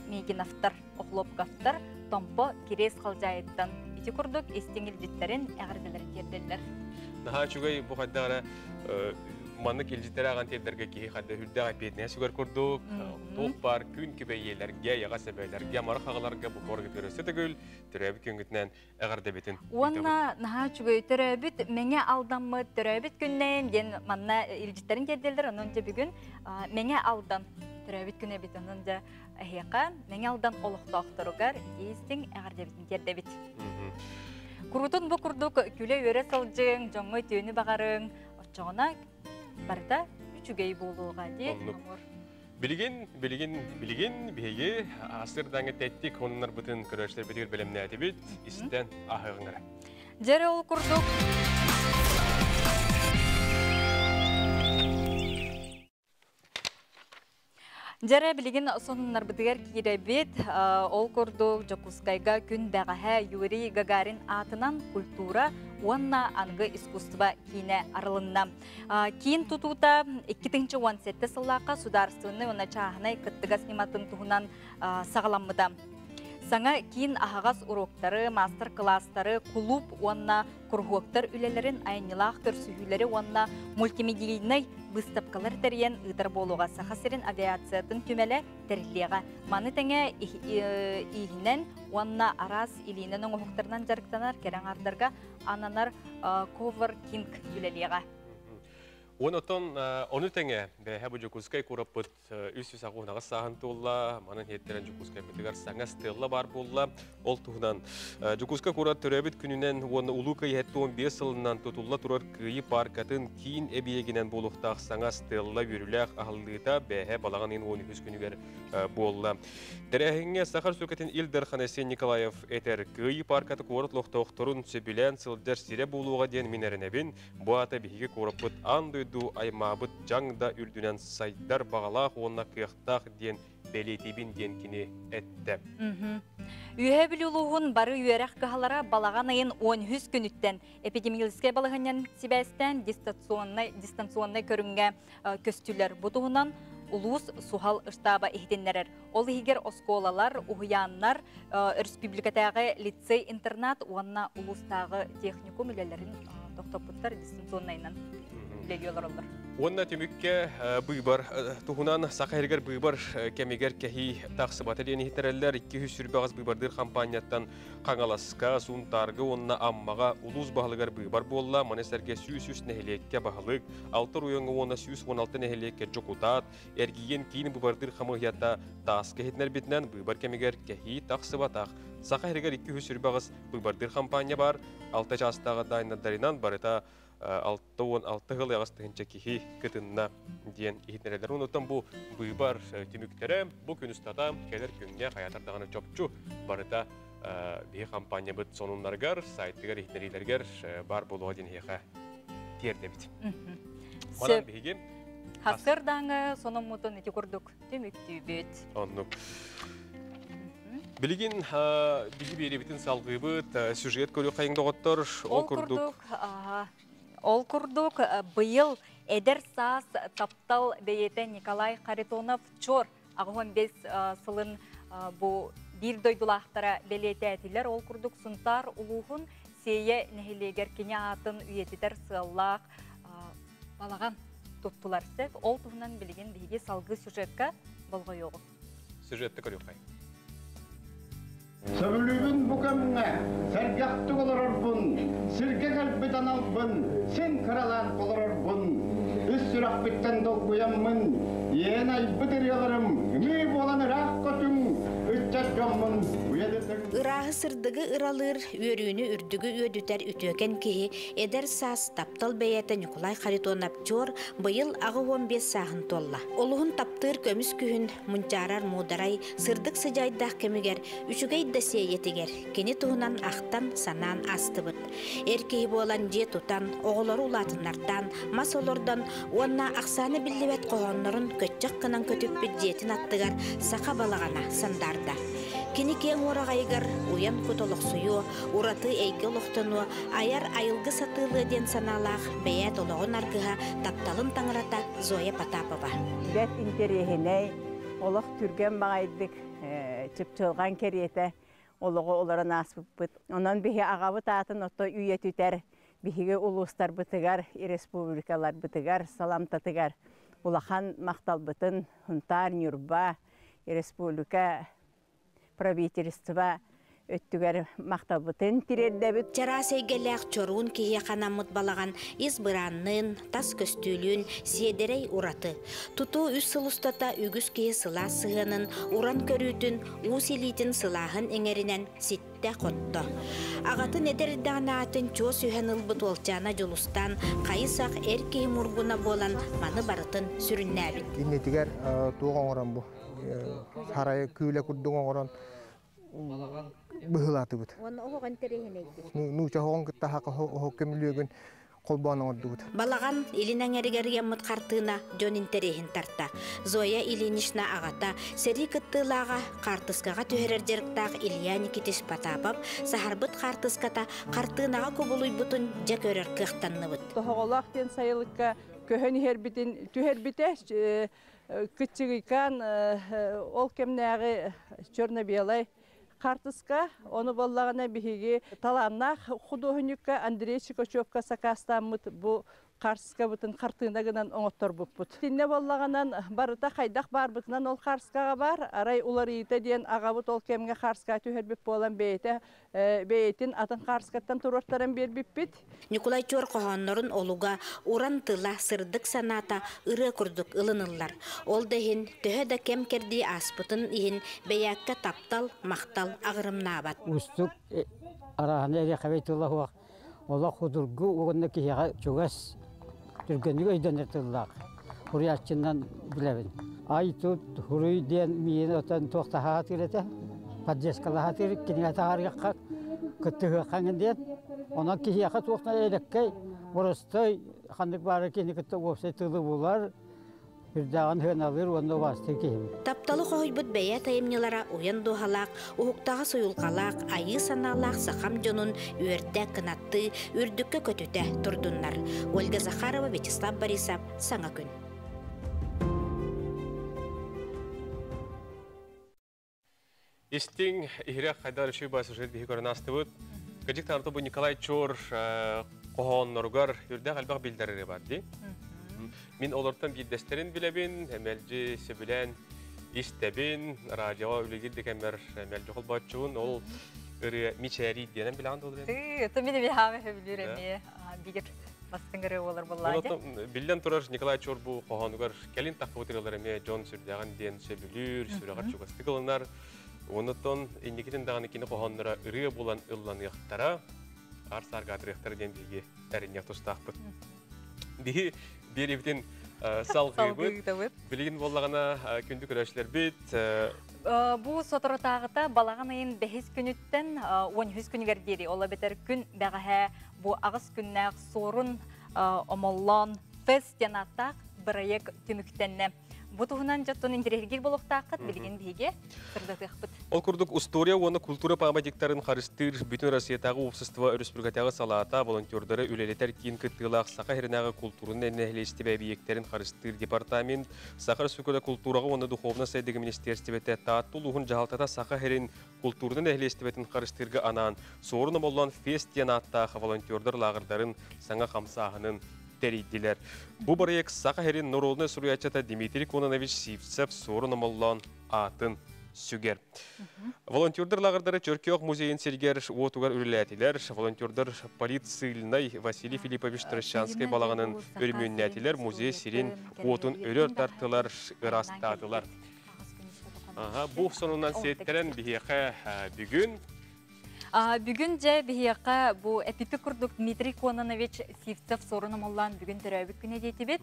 Мегиновтар, Охлопковтар Томпо Кириэс Халдьаайыттан ити курдук истиҥ илдьиттэрин эҕэрдэлэрин тиэрдэллэр. Наһаа үчүгэй бу хайдах эрэ маннык илдьиттэри ааҕан тиэрдэргэ киһи хайда үрдээх эппиэтинэһэ сүгэр курдук туох баар күн күбэй ийэлэргэ, эйэҕэс эбээлэргэ, амарах аҕаларга бу куоракытыгар өссө төгүл төрөөбүт күҥҥүтүнэн эҕэрдэбитин Уонна наһаа үчүгэй төрөөбүт Мэҥэ Алдаммыт төрөөбүт күннээн диэн манна илдьиттэрин тиэрдэллэр. Онон дьэ бүгүн Мэҥэ Алдан төрөөбүт күнэ эбит. Онон дьэ эһиэхэ Мэҥэ Алдан олохтоохторугар истиҥ эҕэрдэбитин тиэрдэбит. Куруутун бу курдук күлэ-үөрэ сылдьыҥ, дьоҥҥо үтүөнү баҕарыҥ, оччоҕуна барыта үчүгэй буолуоҕа дии. Билигин, билигин, билигин биһиги асырдаҥы тэттик хонунарбытын көрөөччүлэрбитигэр бэлэмнээтибит, истэн аһыаҕыҥ эрэ. Дьэрэ ол курдук Дьэрэ билигин сонуннарбытыгар киирэбит. Ол курдук Дьокуускайга күн бэҕэһээ Юрий Гагарин аатынан культура уонна аныгы искусство киинэ арылынна. Киин тутуута 2017 сыллаахха судаарыстыбаннай уонна чааһынай кыттыгас ньыматын туһунан саҕаламмыта. Саҥа киин аһаҕас уруоктары, маастар-кылаастары, кулууп уонна куруһуоктар үлэлэрин айанньылаах көрсүһүүлэри уонна мультимедийнай быыстапкалар тэрийэн ыытар буолуоҕа Саха сирин авиациятын түмэлэ тэриллиэҕэ. Маны тэҥэ ииһинэн уонна араас илиинэн оҥоһуктарынан дьарыктанар кэрэ аҥаардарга ананар Cover King үлэлиэҕэ. Уон отон ону тэҥэ бэйэһэ бу Дьокуускай куораппыт 398 сааһын туолла. Манан иһиттэрэн Дьокуускайбытыгар саҥа стелла баар буолла. Ол туһунан Дьокуускай куорат төрөөбүт күнүнэн уонна Улуу Кыайыы 75 сылынан тутулла турар Кыайыы пааркатын киин эбийиэгинэн буолуохтаах саҥа стелла үөрүүлээх аһыллыыта бээһэ балаҕан ыйын 13 күнүгэр буолла. Тэрээһиҥҥэ Саха Республикатын Ил Дархан Айсен Николаев этэр Кыайыы паарката куорат олохтоохторун сөбүлээн сылдьар сирэ буолуоҕа диэн мин эрэнэбин. Бу аата биһиги куораппыт аан дойду аймаабыт дьаҥ да үрдүнэн сайдар баҕалаах уонна кыахтаах диэн бэлиэтиибин диэн кини эттэ. Үөһээ Бүлүү улууһун бары үөрэх кыһалара балаҕан ыйын 13 күнүттэн эпидемиологическай балаһыанньан сибээстээн дистанционнай, дистанционнай көрүҥҥэ көстүлэр. Бу туһунан улуус суһал ыстааба иһитиннэрэр. Ол иһигэр оскуолалар, уһуйааннар, өрөспүүбүлүкэтээҕи лицей-интернат уонна улуустааҕы техникум үлэлэрин тохтоппуттар дистанционнайынан үлэлии олороллор. Уонна түмүккэ быыбар туһунан Саха сиригэр быыбар кэмигэр кэһии тахсыбата диэн иһитиннэрэллэр. 228 быыбардыыр хампаанньаттан Хаҥаласка, Сунтаарга уонна Аммаҕа улуус баһылыгар быыбар буолла. Маны сэргэ 103 нэһилиэккэ баһылык, 6 оройуоҥҥа уонна 116 нэһилиэккэ дьокутаат, эргийэн киин быыбардыыр хамыыһыйата тааска иһитиннэрбитинэн быыбар кэмигэр кэһии тахсыбатах. Саха сиригэр 228 быыбардыыр хампаанньа баар. 6 чаастааҕы даайнардарынан барыта 66 сыл аҕыс тыһыынча киһи кытынна диэн иһитиннэрэллэр. Онуттан бу быыбар түмүктэрэ бу күн устата кэлэр күҥҥэ хайатар даҕаны чопчу барыта биһи хампаанньабыт сонуннарыгар, сайтыгар, иһитиннэриилэригэр баар буолуоҕа диэн эһиэхэ тиэрдэбит. Манан биһиги Хасырдааҥы сонуммутун ити курдук түмүктүүбүт. Оннук. Билигин биһи биэриибитин салгыыбыт, сюжет көрүөххэйиҥ доҕоттор. Ол курдук, ол курдук быйыл эдэр саас таптал бэйэтэ Николай Харитонов Чор 85 сылын бу биир дойдулаахтара бэлиэтээтилэр. Ол курдук Сунтаар улууһун Сиэйэ нэһилиэгэр кини аатын үйэтитэр сыаллаах балаҕан туттулар сөп. Ол туһунан билигин биһиги салгыы сюжетка болҕойуоҕуҥ. Сюжетты көрүөххэй. Сөбүлүүбүн бу кэмҥэ сэргэхтик олорорбун, сиргэ кэлбит аналбын син кыралаан толорорбун, үс сүрэхпиттэн долгуйаммын, иэн айбыт ырыаларым ымыы буолан ыраах көтүҥ, ыччат дьоммун уйадытыҥ. Ырааһы сырдыгы ыралыыр, үөрүүнү үрдүгү үөдүтэр үтүөкэн киһи эдэр саас таптал бэйэтэ Ньукулай Харитонов Чуор быйыл 85 сааһын туолла. Олуһун таптыыр көмүс күһүн мунчаарар муударай, сырдык сыдьаайдаах кэмигэр, үчүгэй да сиэйэтигэр кини туһунан ахтан, санаан аастыбыт. Эр киһи буолан дьиэ тутан, оҕолору улаатыннартаан, мас олордон уонна ахсаана биллибэт хоһооннорун көччөх гынан көтүппүт дьиэтин аттыгар саха балаҕана сандаарда. Кини киэҥ уораҕайыгар уйан кут олохсуйуо, ураты эйгэ олохтонуо, айар айылгы сатыылыа диэн санаалаах бэйээт олоҕун аргыһа, тапталын таҥарата Зоя Потапова. Бэрт интэриэһинэй, олох түргэн баҕайдык чыпчылҕан кэриэтэ олоҕу олорон ааспыппыт. Онон биһи аҕабыт аатын ото үйэтитэр биһиги улуустарбытыгар, республикаларбытыгар, саламтатыгар улахан махталбытын Сунтаар, Ньурба, республика правительство өттүгэр махталбытын тириэрдэбит. Чараас эйгэлээх чоруун киһиэхэ анаммыт балаҕан ис быраанныын, тас көстүүлүүн сиэдэрэй ураты. Тутуу үс сыл устата үгүс киһи сылаас сыһыанын, уран көрүүтүн, уус илиитин сылааһын иҥэринэн ситтэ-хотто. Аҕатын эдэр эрдэҕинэ аатын чуос үһэн ылбыт уолчаана Дьулустаан хайы-сах эр киһи мургуна буолан маны барытын сүрүннээбит. Иннитигэр туох оҥорон бу харайы күүлэ курдук оҥорон быһыылаатыбыт. Уонна оһох интэриэһинэйдик. Нууча оһоҕун кытта хака оһох көмүлүөгүн Холбоон оҥордубут. Балаҕан илин эҥэригэр ыйаммыт хартыына дьон интэриэһин тарта. Зоя Ильинична аҕата, сэрии кыттыылааҕа, хаартыскаҕа түһэрэр дьарыктаах Илья Никитич Потапов саһарбыт хаартыската хартыынаҕа кубулуйбутун дьэ көрөр кыахтанныбыт. Тоһоҕолоох диэн сайылыкка көһөн иһэрбитин түһэрбитэ кыччыгыйкаан ол кэмнээҕи черно-белай хаартыска. Ону буоллаҕына биһиги талааннаах худуоһунньукка Андрей Чикачевка сакаастааммыт бу хаартыскабытын хартыына гынан оҥотторбуппут. Итиннэ буоллаҕынан барыта хайдах баарбытынан ол хаартыскаҕа баар. Арай уларыйыыта диэн аҕабыт ол кэмҥэ хаартыскаҕа түһэрбит буолан бэйэтэ бэйэтин атын хаартыскаттан туруортаран биэрбиппит. Ньукулай Чуор хоһооннорун олуга, уран тыла, сырдык санаата ырыа курдук ылыныллар. Ол да иһин, төһө да кэм-кэрдии ааспытын иһин, бэйээккэ таптал, махтал аҕырымнаабат. Уустук арааһына эриэхэбэй тыла суох, олох судургу уонна киһиэхэ чугас, түргэнник өйдөнөр тыллаах суруйааччынан билэбин. Ай-тут, хуруй диэн миин отон туох таһаатыыр этэ, поддержкалаһаатыыр кинигэ таһаарыахха, кыттыһыахха диэн. Онон киһиэхэ туохтан элэккэй, боростой ханнык баара киһини кытта уопсай тылы булар, үрдээҕин сыаналыыр уонна убаастыыр киһибит. Тапталы хоһуйбут бэйэ айымньылара уйан дууһалаах, уһуктаҕас уйулҕалаах, айыы санаалаах сахам дьонун үөрдэ, кынаттыы, үрдүккэ көтүтэ турдуннар. Ольга Захарова, Вячеслав Борисов, Саҥа күн. Истиҥ, иһирэх хайдар үчүгэй баа сюжет биһи көрөн астыбыт. Кыдьык таҥарта бу Николай Чор хоһоонноругар үрдээх элбэх билдэрери бар дии. Мин олортон биирдэстэрин билэбин, мэлдьи сөбүлээн истэбин, радиоҕа үлэлиир да кэммэр мэлдьи холбооччубун. Ол ырыа Мичээрий диэнэн билэҕин дуо? Тыы, это мин эмиэ сөбүлүүр эмиэ бигир бастыҥ ырыа буолар буоллаа. Биллэн турар, Николай Чор бу хоһоонугар кэлин таххыбыт ырыалар эмиэ дьон сүрдээҕин диэн сөбүлүүр, сүрэҕэр чугастык ылынар. Оннуттан инникитин даҕаны кини хоһоонноро ырыа буолан ылланыахтара, аар-саарга атырыахтара диэн биһиги эринньэх тустаахпыт. Биһи биэриибитин салгыыбыт. Билигин буоллаҕына күндү көрөөччүлэрбит Бу соторутааҕыта балаҕан ыйын бэһис күнүттэн 13 күнүгэр диэри, ол эбэтэр күн бэҕэһээ бу аҕыс күннээх Суорун Омоллоон фест диэн ааттаах бырайыак түмүктэннэ. Бу туһунан дьоттон интэриэһиргиир буолуохтааххыт, билигин биһиги сырдатыахпыт. Ол курдук, устуоруйа уонна култуура пааматниктарын харыстыыр Бүтүн Россиятааҕы уопсастыба өрөспүүбүлүкэтээҕи салаата волонтердары үлэлэтэр киин кыттыылаах Саха сиринээҕи култуурунай нэһилиэстибэ эбийиэктэрин харыстыыр департамент, Саха Республиката култуураҕа уонна духовнай сайдыыга министиэристибэтэ Таатта улууһун дьаһалтата Саха сирин култуурунай нэһилиэстибэтин харыстыырга анаан Суорун Омоллоон фест диэн ааттаах волонтердар лааҕырдарын саҥа хамсааһынын тэрийдилэр. Бу бырайыак Саха сирин норуодунай суруйааччыта Дмитрий Кононович Сивцев Суорун Омоллоон аатын сүгэр. Волонтердар лааҕырдары Чөркөөх музейын сиригэр уотугар үлэлээтилэр. Волонтердар политсыыльнай Василий Филиппович Трощанскай балаҕанын өрөмүөннээтилэр, музей сирин уотун өрөр тартылар, ыраастаатылар. Бу сонунан сиэттэрэн биһиэхэ бүгүн Бүгүн дьэ биһиэхэ бу эпипи курдук Дмитрий Кононович Сивцев Суорун Омоллоон бүгүн төрөөбүт күнэ диэтибит.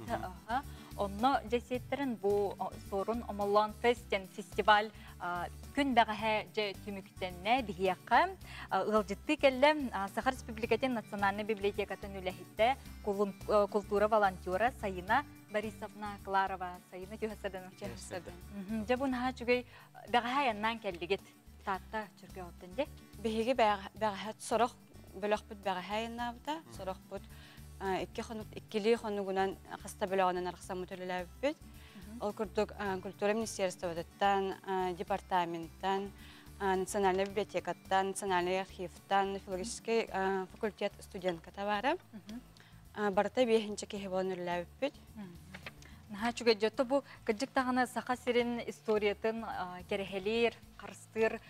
Онно дьэ сиэттэрин бу Суорун Омоллоон фест диэн фестиваль күн бэҕэһээ дьэ түмүктэннэ биһиэхэ. Ыалдьыттыы кэллэ Саха Республикатын национальнай библиотекатын үлэһитэ, култуура волонтера Сайына Борисовна Кларова. Сайына түһэсэдэн. Дьэ бу наһаа үчүгэй бэҕэһээ айаннаан кэллигит. Таатта Чөркөөҕүттэн де. Биһиги бэҕэһээ сорох бөлөхпүт бэҕэһээ айаннаабыта, сорохпут икки хонук иккилии хонугунан хаста бөлөҕүнэн арахсаммыт үлэлээбиппит. Ол курдук культура министерствотыттан, департаменттан, национальнай библиотекаттан, национальнай архивтан, филологический факультет студентката баара. Барыта биэһинчэ киһи буолан үлэлээбиппит. Наһаа үчүгэй дьотто бу кырдьык даҕаны Саха сирин историятын кэрэһэлиир, харыстыыр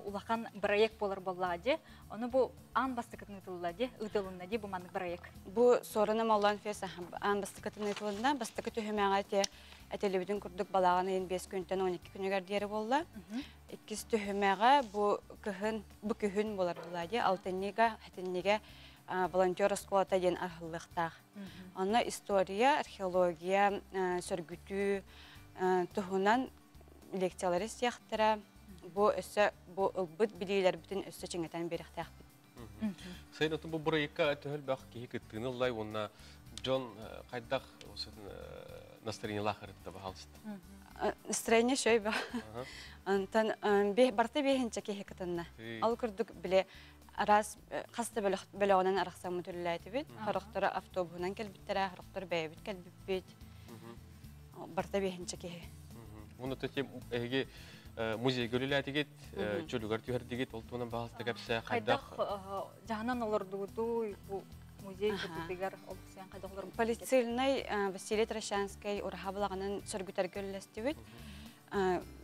улахан проект буолар буоллаҕа дии. Ону бу аан бастакытын ыытылла дии, ыытылынна дии бу маннык проект. Бу Суорун Омоллоон фест аан бастакытын ыытылынна. Бастакы түһүмэҕэ те этиллибитин курдук балаҕан ыйын 5 күнтэн 12 күнүгэр диэри буолла. Иккис түһүмэҕэ бу кыһын, бу күһүн буолар буолла дии. Алтынньыга, хэтинньигэ волонтер оскуолата диэн арыллыахтаах. Онно история, археология, сөргүтүү туһунан лекциялары истиэхтэрэ. Бу өссө бу ылбыт билиилэрбитин өссө чиҥэтэн биэриэхтээхпит. Сайын отун бу бырайыкка төһөлбөх киһи кыттыыны ыллай уонна дьон хайдах настроениелаах ырытта баһалыста. Настроение шөй ба. Антон барта бэһинчэ киһи кытынна. Ол курдук биле араас хаста бөлөҕүнэн арахсаммыт үлэлээтибит. Хорохторо автобуһунан кэлбиттэрэ, хорохтор бэйэбит кэлбиппит. Барта бэһинчэ киһи. Уну тетим эһиги музейга үлэлээтигит, чөлүгэр түһэрдигит, ол туһунан баһалыста кэпсэ хайдах жаһанан олордугутуй бу музей тутутугар олуксуян хайдах олорбут? Полицейный Василий Трощанский ураһа балаҕанын сөргүтэргэ үллэстибит.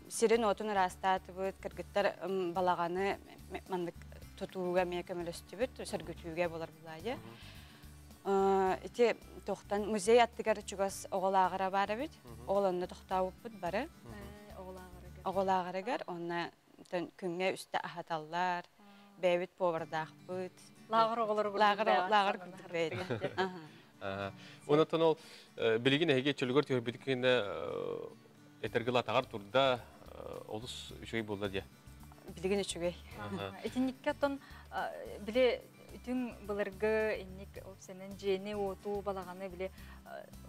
Сирин отун ыраастаатыбыт, кыргыттар балаҕаны маннык тутууга эмиэ көмөлөстүбүт, сөргүтүүгэ болар булаайы. Ити тохтан музей аттыгар чугас оҕолааҕыра баар эбит. Ол онно тохтообуппут бары. Оҕолааҕырыгар онно күҥҥэ үстэ аһаталлар, бэйэбит повардаахпыт. Лааҕыр оҕолору лааҕыр курдук бэйэтэ. Онотон ол билигин эһиги чөлүгэр түһэрбит кэннэ этэргил атаҕар турда олус үчүгэй буолла диэ. Билигин үчүгэй. Итинникке оттон били үтүҥ былыргы инник сенен дьиэни уоту балаҕаны били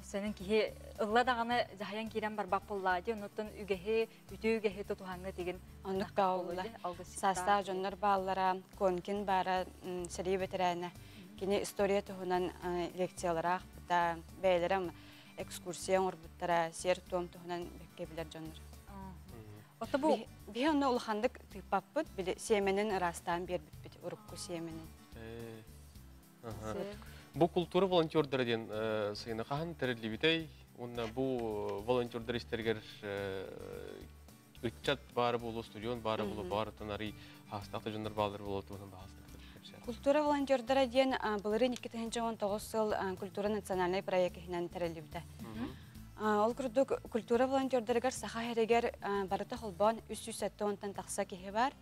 сенен киһи ылла даҕаны дьаһайан киирэн барбат буоллаа дии оннуттан үгэһи үтүө үгэһи тутуһаҥҥа тигин оннук баалла саастаах дьоннор бааллара Конкин баара сэрии бэтэрээнэ кини история туһунан лекциялара аахпыта бэйэлэрэ экскурсия оҥорбуттара сиэр-туом туһунан бэккэ билэр дьоннор. Ото бу биһи онно улаханнык тыыппаппыт, били сиэмэнин ыраастаан биэрбиппит, урукку сиэмэнин. Бу култуура волонтердара диэн сыйына хаһан тэриллибитэй? Уонна бу волонтердар истэригэр ыччат баара буолуо, студион баара буолуо, баарытын арый хаастаах да дьоннор баалар буолуо туһунан баһаастык Культура волонтердара диэн былырыын 2019 сыл культура национальнай проект иһинэн тэриллибитэ. Ол курдук культура волонтердарыгар Саха сиригэр барыта холбоон 370-тан тахса киһи бар.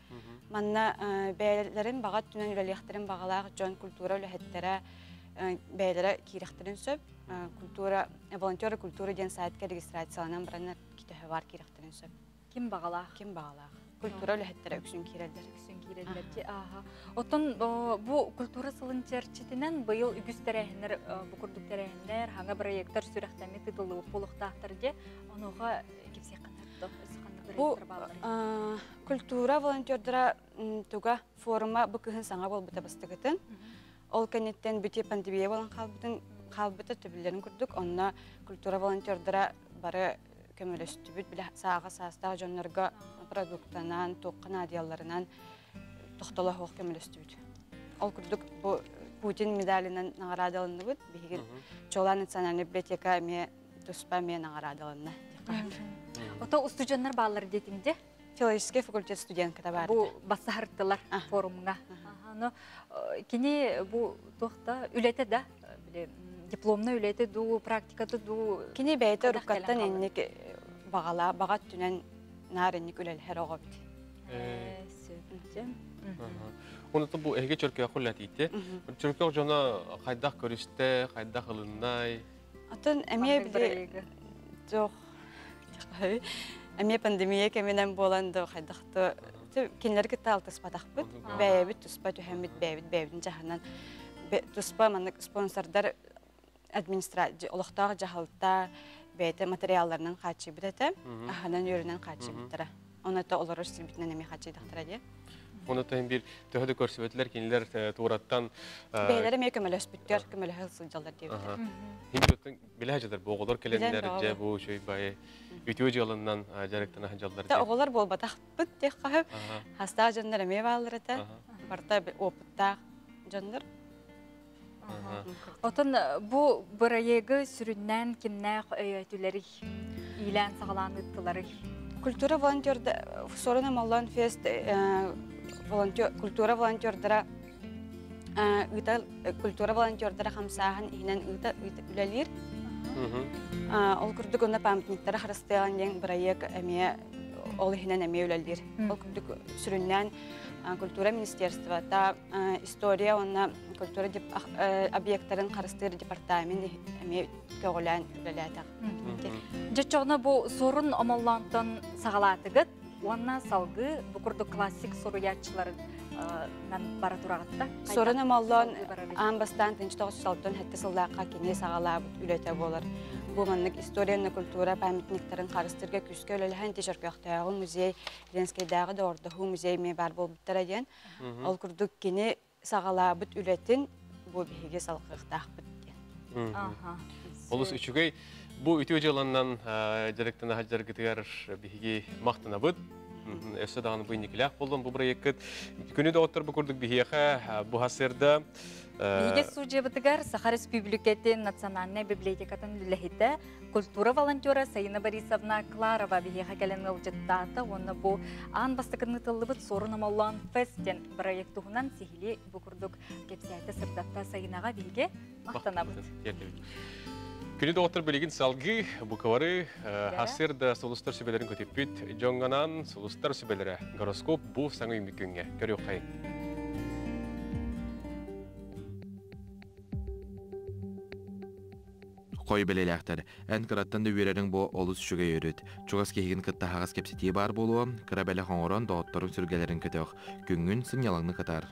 Манна бэйэлэрин баҕа өттүнэн үлэлиэхтэрин баҕалаах дьон культура үлэһиттэрэ бэйэлэрэ киирэхтэрин сөп. Культура волонтеры культура диэн сайтка регистрацияланан бараннар төһө бар киирэхтэрин сөп. Ким баҕалаах? Ким баҕалаах. Культура үлэһиттэрэ үксүн киирэллэр. Үксүн киирэллэр. Ааха. Оттон бу культура сылын чэрчитинэн быйыл үгүс тэрээһиннэр бу курдук тэрээһиннэр, хаҥа проекттар сүрэхтэммит тытыллыбыт буолуохтаахтар дьэ. Онуоха кипсиэххэ Бу культура волонтердара туга форума бу кыһын саҥа буолбута бастакытын. Ол кэнниттэн бүтү пандемия болан хаалбытын хаалбыта төбүллэрин курдук онно культура волонтердара бары көмөлөстүбүт билэ сааҕа саастаах дьоннорго продуктанан туохха наадыйалларынан тохтоло суох көмөлөстүбүт. Ол курдук бу Путин медалынан наҕараадаланныбыт. Биһиги Чолан национальный библиотека эмиэ туспа эмиэ наҕараадаланна. Ото устудьоннар бааллар диэтиҥ дьэ? Филологический факультет студентката бар. Бу бассаһыртылар форумҥа. Аны кини бу туохта үлэтэ да дипломна үлэтэ дуу, практиката дуу. Кини бэйэтэ уруккаттан инник баҕала баҕа өттүнэн наар инник үлэлэһэр оҕо эбит. Онуттан бу эһиги чөркөөх үлэтиитэ. Чөркөөх дьоно хайдах көрүстэ, хайдах ылыннай? Атын эмиэ били жоқ эмиэ пандемия кэминэн буолан да хайдах да кинилэр кытта алтыспатахпыт. Бэйэбит туспа түһэммит, бэйэбит бэйэбитин дьаһанан туспа маннык спонсордар администрация олохтоох дьаһалта бэйэтэ материалларынан хааччыйбыт этэ, аһынан үөрүнэн хааччыйбыттара. Оны то олорор сирбитинэн эмиэ хааччыйдахтара диye. Оны тыһын бир төһө да көрсүбэтилер кинилер туураттан бэйэлэрэ эмиэ көмөлөспүттэр, көмөлөһө сылдьаллар диэбиттэр. Хин билэ дьылар бу оҕолор кэлэннэр дьэ бу үчүгэй бай үтүө дьыаланнан дьарыктана сылдьаллар. Та оҕолор буолбатахпыт диэххэ хастаах дьоннор эмиэ бааллар этэ. Барыта опыттаах дьоннор. Отон бу бырайыагы сүрүннээн кимнээх өйөөтүлэрий, иилээн саҕалаан ыыттыларый? Культура волонтерда Сорун Моллон фест волонтер культура волонтердара ыыта культура волонтердара хамсааһын иһинэн ыыта үлэлиир. Ол курдук онно памятниктары харыстыаҕын диэн бырайыак эмиэ ол иһинэн эмиэ үлэлиир. Ол курдук сүрүннээн культура министерствота история уонна культура объектарын харыстыыр департамент эмиэ көҕүлээн үлэлээтэх. Дьоччоҕуна бу Суорун Омоллоонтон саҕалаатыгыт. Уонна салгыы бу курдук классик суруйааччыларын бара тураҕытта. Сорун Омоллоон аан бастаан 1967 сыллаахха кини саҕалаабыт үлэтэ буолар. Бу маннык история культура памятниктарын харыстыырга күүскэ үлэлэһэн Чөркөөхтөөҕү музей, Ленскэйдээҕи доҕордоһуу музей эмиэ баар буолбуттара диэн. Ол курдук кини саҕалаабыт үлэтин бу биһиги салҕыахтаахпыт диэн. Олус үчүгэй. Бу үтүө дьыаланнан дьарыктана сылдьаргытыгар биһиги махтанабыт. Өссө даҕаны бу инникилээх буоллун бу проеккыт. Күнү доҕоттор бу курдук биһиэхэ бу хасырда Биһиги судьябытыгар Саха Республикатын Национальнай библиотекатын үлэһитэ, культура волонтера Саина Борисовна Кларова биһиэхэ кэлэн ыалдьыттаата уонна бу аан бастакы тыллыбыт Суорун Омоллоон Фест диэн проект туһунан сиһилии бу курдук кэпсээтэ сырдатта. Саинаҕа биһиги махтанабыт. Күнү доҕоттор билигин салгыы буквары хасыр да сулустар сүбэлэрин көтүппүт дьоҥҥонон сулустар сүбэлэрэ гороскоп бу саҥа үүммүт күҥҥэ көрүөххэйиҥ. Хой бэлэлээхтэр, эн кыраттан да үөрэриҥ бу олус үчүгэй өрүт. Чугас киһигин кытта аһаҕас кэпсэтии баар буолуо, кыра бэлэх оҥорон доҕотторуҥ сүргэлэрин көтөх, күҥҥүн сынньалаҥнык ытар.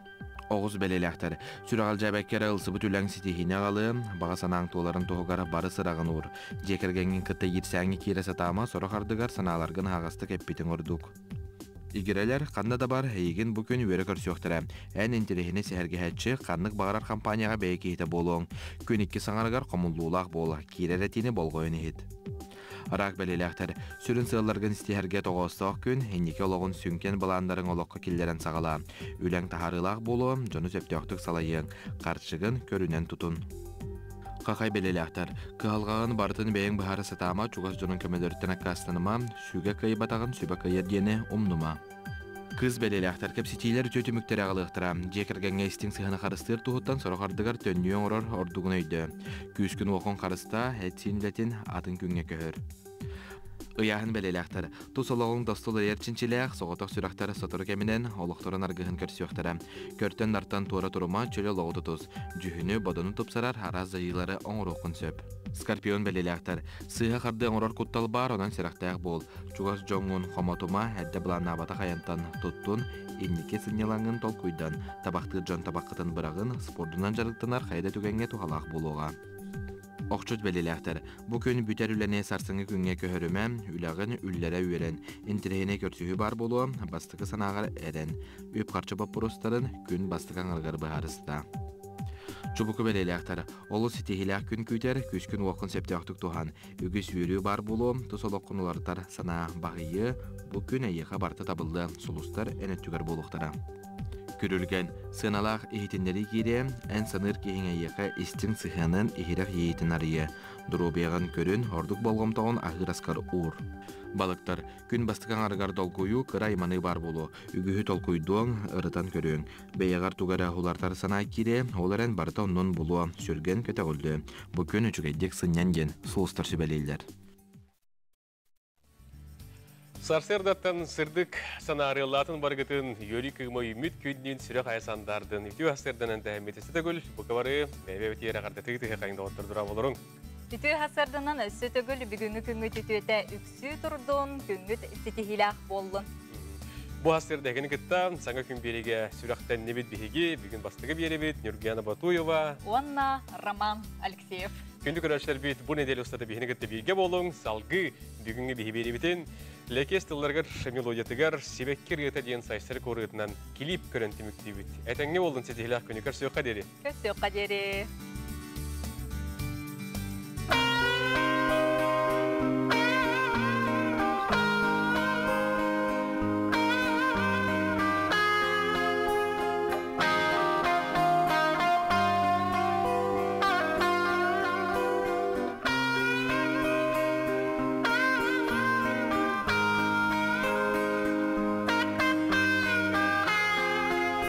Оҕус бэлиэлээхтэр, сүрэҕэлдьээбэккэ эрэ ылсыбыт үлэҥ ситиһиини аҕалыа, баҕа санааҥ туоларын туһугар бары сыраҕын уур. Дьиэ кэргэҥҥин кытта иирсээҥҥэ киирэ сатаама, сорох ардыгар санааларгын аһаҕастык эппитиҥ ордук. Игирэлэр ханна да бар, эйигин бу күн үөрэ көрсүөхтэрэ. Эн интэриэһинэй сэһэргэһээччи, ханнык баҕарар хампаанньаҕа бэйэ киһитэ буолуоҥ. Күн икки саҥарыгар хомуллуулаах буол, киирэр этиини болҕойон иһит. Араак бэлиэлээхтэр, сүрүн сыалларгын ситиһэргэ тоҕоостоох күн, инники олоҕун сүҥкэн былааннарыҥ олоххо киллэрэн саҕалаа. Үлэҥ таһаарыылаах буолуо, дьону сөптөөхтүк салайыаҥ, харчыгын көрүнэн тутун. Хахай бэлиэлээхтэр, кыһалҕаҕын барытын бэйэҥ быһаара сатаама, чугас дьонуҥ көмөлөрүттэн аккаастаныма, сүгэ кыайбатаҕын сүбэ кыайар диэни умнума. Кыыс бэлиэлээхтэр кэпсэтиилэр үтүө түмүктэри аҕалыахтара. Дьиэ кэргэҥҥэ истиҥ сыһыаны харыстыыр туһуттан сорох ардыгар төннүү оҥорор ордугун өйдөө. Күүскүн уохун харыстаа, эт-сиин үлэтин атын күҥҥэ көһөр. Ыйааһын бэлиэлээхтэр. Тус олоҕуҥ достул ыйар чинчилээх, соҕотох сүрэхтэр сотору кэминэн олохторун аргыһын көрсүөхтэрэ. Көртөн-нартан туора турума, чөл олоҕу тутус. Дьүһүнү, бодону тупсарар араас дьайыылары оҥоруоххун сөп. Скорпион бэлиэлээхтэр. Сыыһа хардыы оҥорор куттал баар, онон сэрэхтээх буол. Чугас дьоҥҥун хомотума, эрдэ былааннаабатах айантан туттун, инники сынньалаҥҥын толкуйдан, табахтыыр дьон табаххытын быраҕын, спордунан дьарыктанар хайа да түгэҥҥэ туһалаах буолуоҕа. Охчут бэлиэлээхтэр, бу күн бүтэр үлэни сарсыҥҥы күҥҥэ көһөрүмэ, үлэҕин үллэрэ үөрэн, интэриэһинэй көрсүһүү баар буолуо, бастакы санааҕар эрэн, үп-харчы боппуруостарын күн бастакы аҥарыгар быһаарыста. Чубуку бэлиэлээхтэр, олус ситиһиилээх күн күүтэр, күүскүн-уоххун сөптөөхтүк туһан, Үгүс үөрүү баар буолуо, тус олоххун уларытар санаа баһыйыа, бу күн эйиэхэ барыта табыллыа, сулустар эн өттүгэр буолуохтара. Күрүлгэн, сыаналаах иһитиннэрии киириэ, эн саныыр киһиҥ эйиэхэ истиҥ сыһыанын, иһирэх иэйиитин арыйыа. Доруобуйаҕын көрүн, ордук болҕомтоҕун аһыыр аскар уур. Балыктар, күн бастакы аҥарыгар долгуйуу, кыра айманыы баар буолуо. Үгүһү толкуйдуоҥ, ырытан көрүөҥ. Бэйэҕэр тугу эрэ уларытар санаа киириэ, ол эрэн барыта оннун булуо, сүргэн көтөҕүллүө. Бу күн үчүгэйдик сынньан диэн сулустар сүбэлииллэр. Сарсыардаттан сырдык санаарыалаатын баргытын Юрий Кыыма үүммүт күннүүн сүрэх айа сандаардын үтүө сарсыарданан тэһэммит өссө төгүл букабары бэйбэ битиэрэ хардатыы тыһы хайын доҕоттор дура болоруҥ. Үтүө сарсыарданан өссө төгүл бүгүҥҥү күҥҥүт үтүөтэ үксүү турдун, күҥҥүт ситиһиилээх буоллун. Бу сарсыарда эһигини кытта саҥа күн биэригэ сүрэхтэннибит биһиги, бүгүн бастакы биэрибит Нюргена Батуева уонна Роман Алексеев. Күндү көрөөччүлэрбит бу неделя устата биһини кытта бииргэ буолуҥ, салгыы бүгүҥҥү биһи биэрибитин Лэкиэс тылларыгар мелодиятыгар Сибэкки ырыата диэн сайсары куорытынан клип көрөн түмүктүүбүт. Этэҥҥэ буоллун ситиһилээх күнү көрсүөххэ диэри. Көрсүөххэ диэри.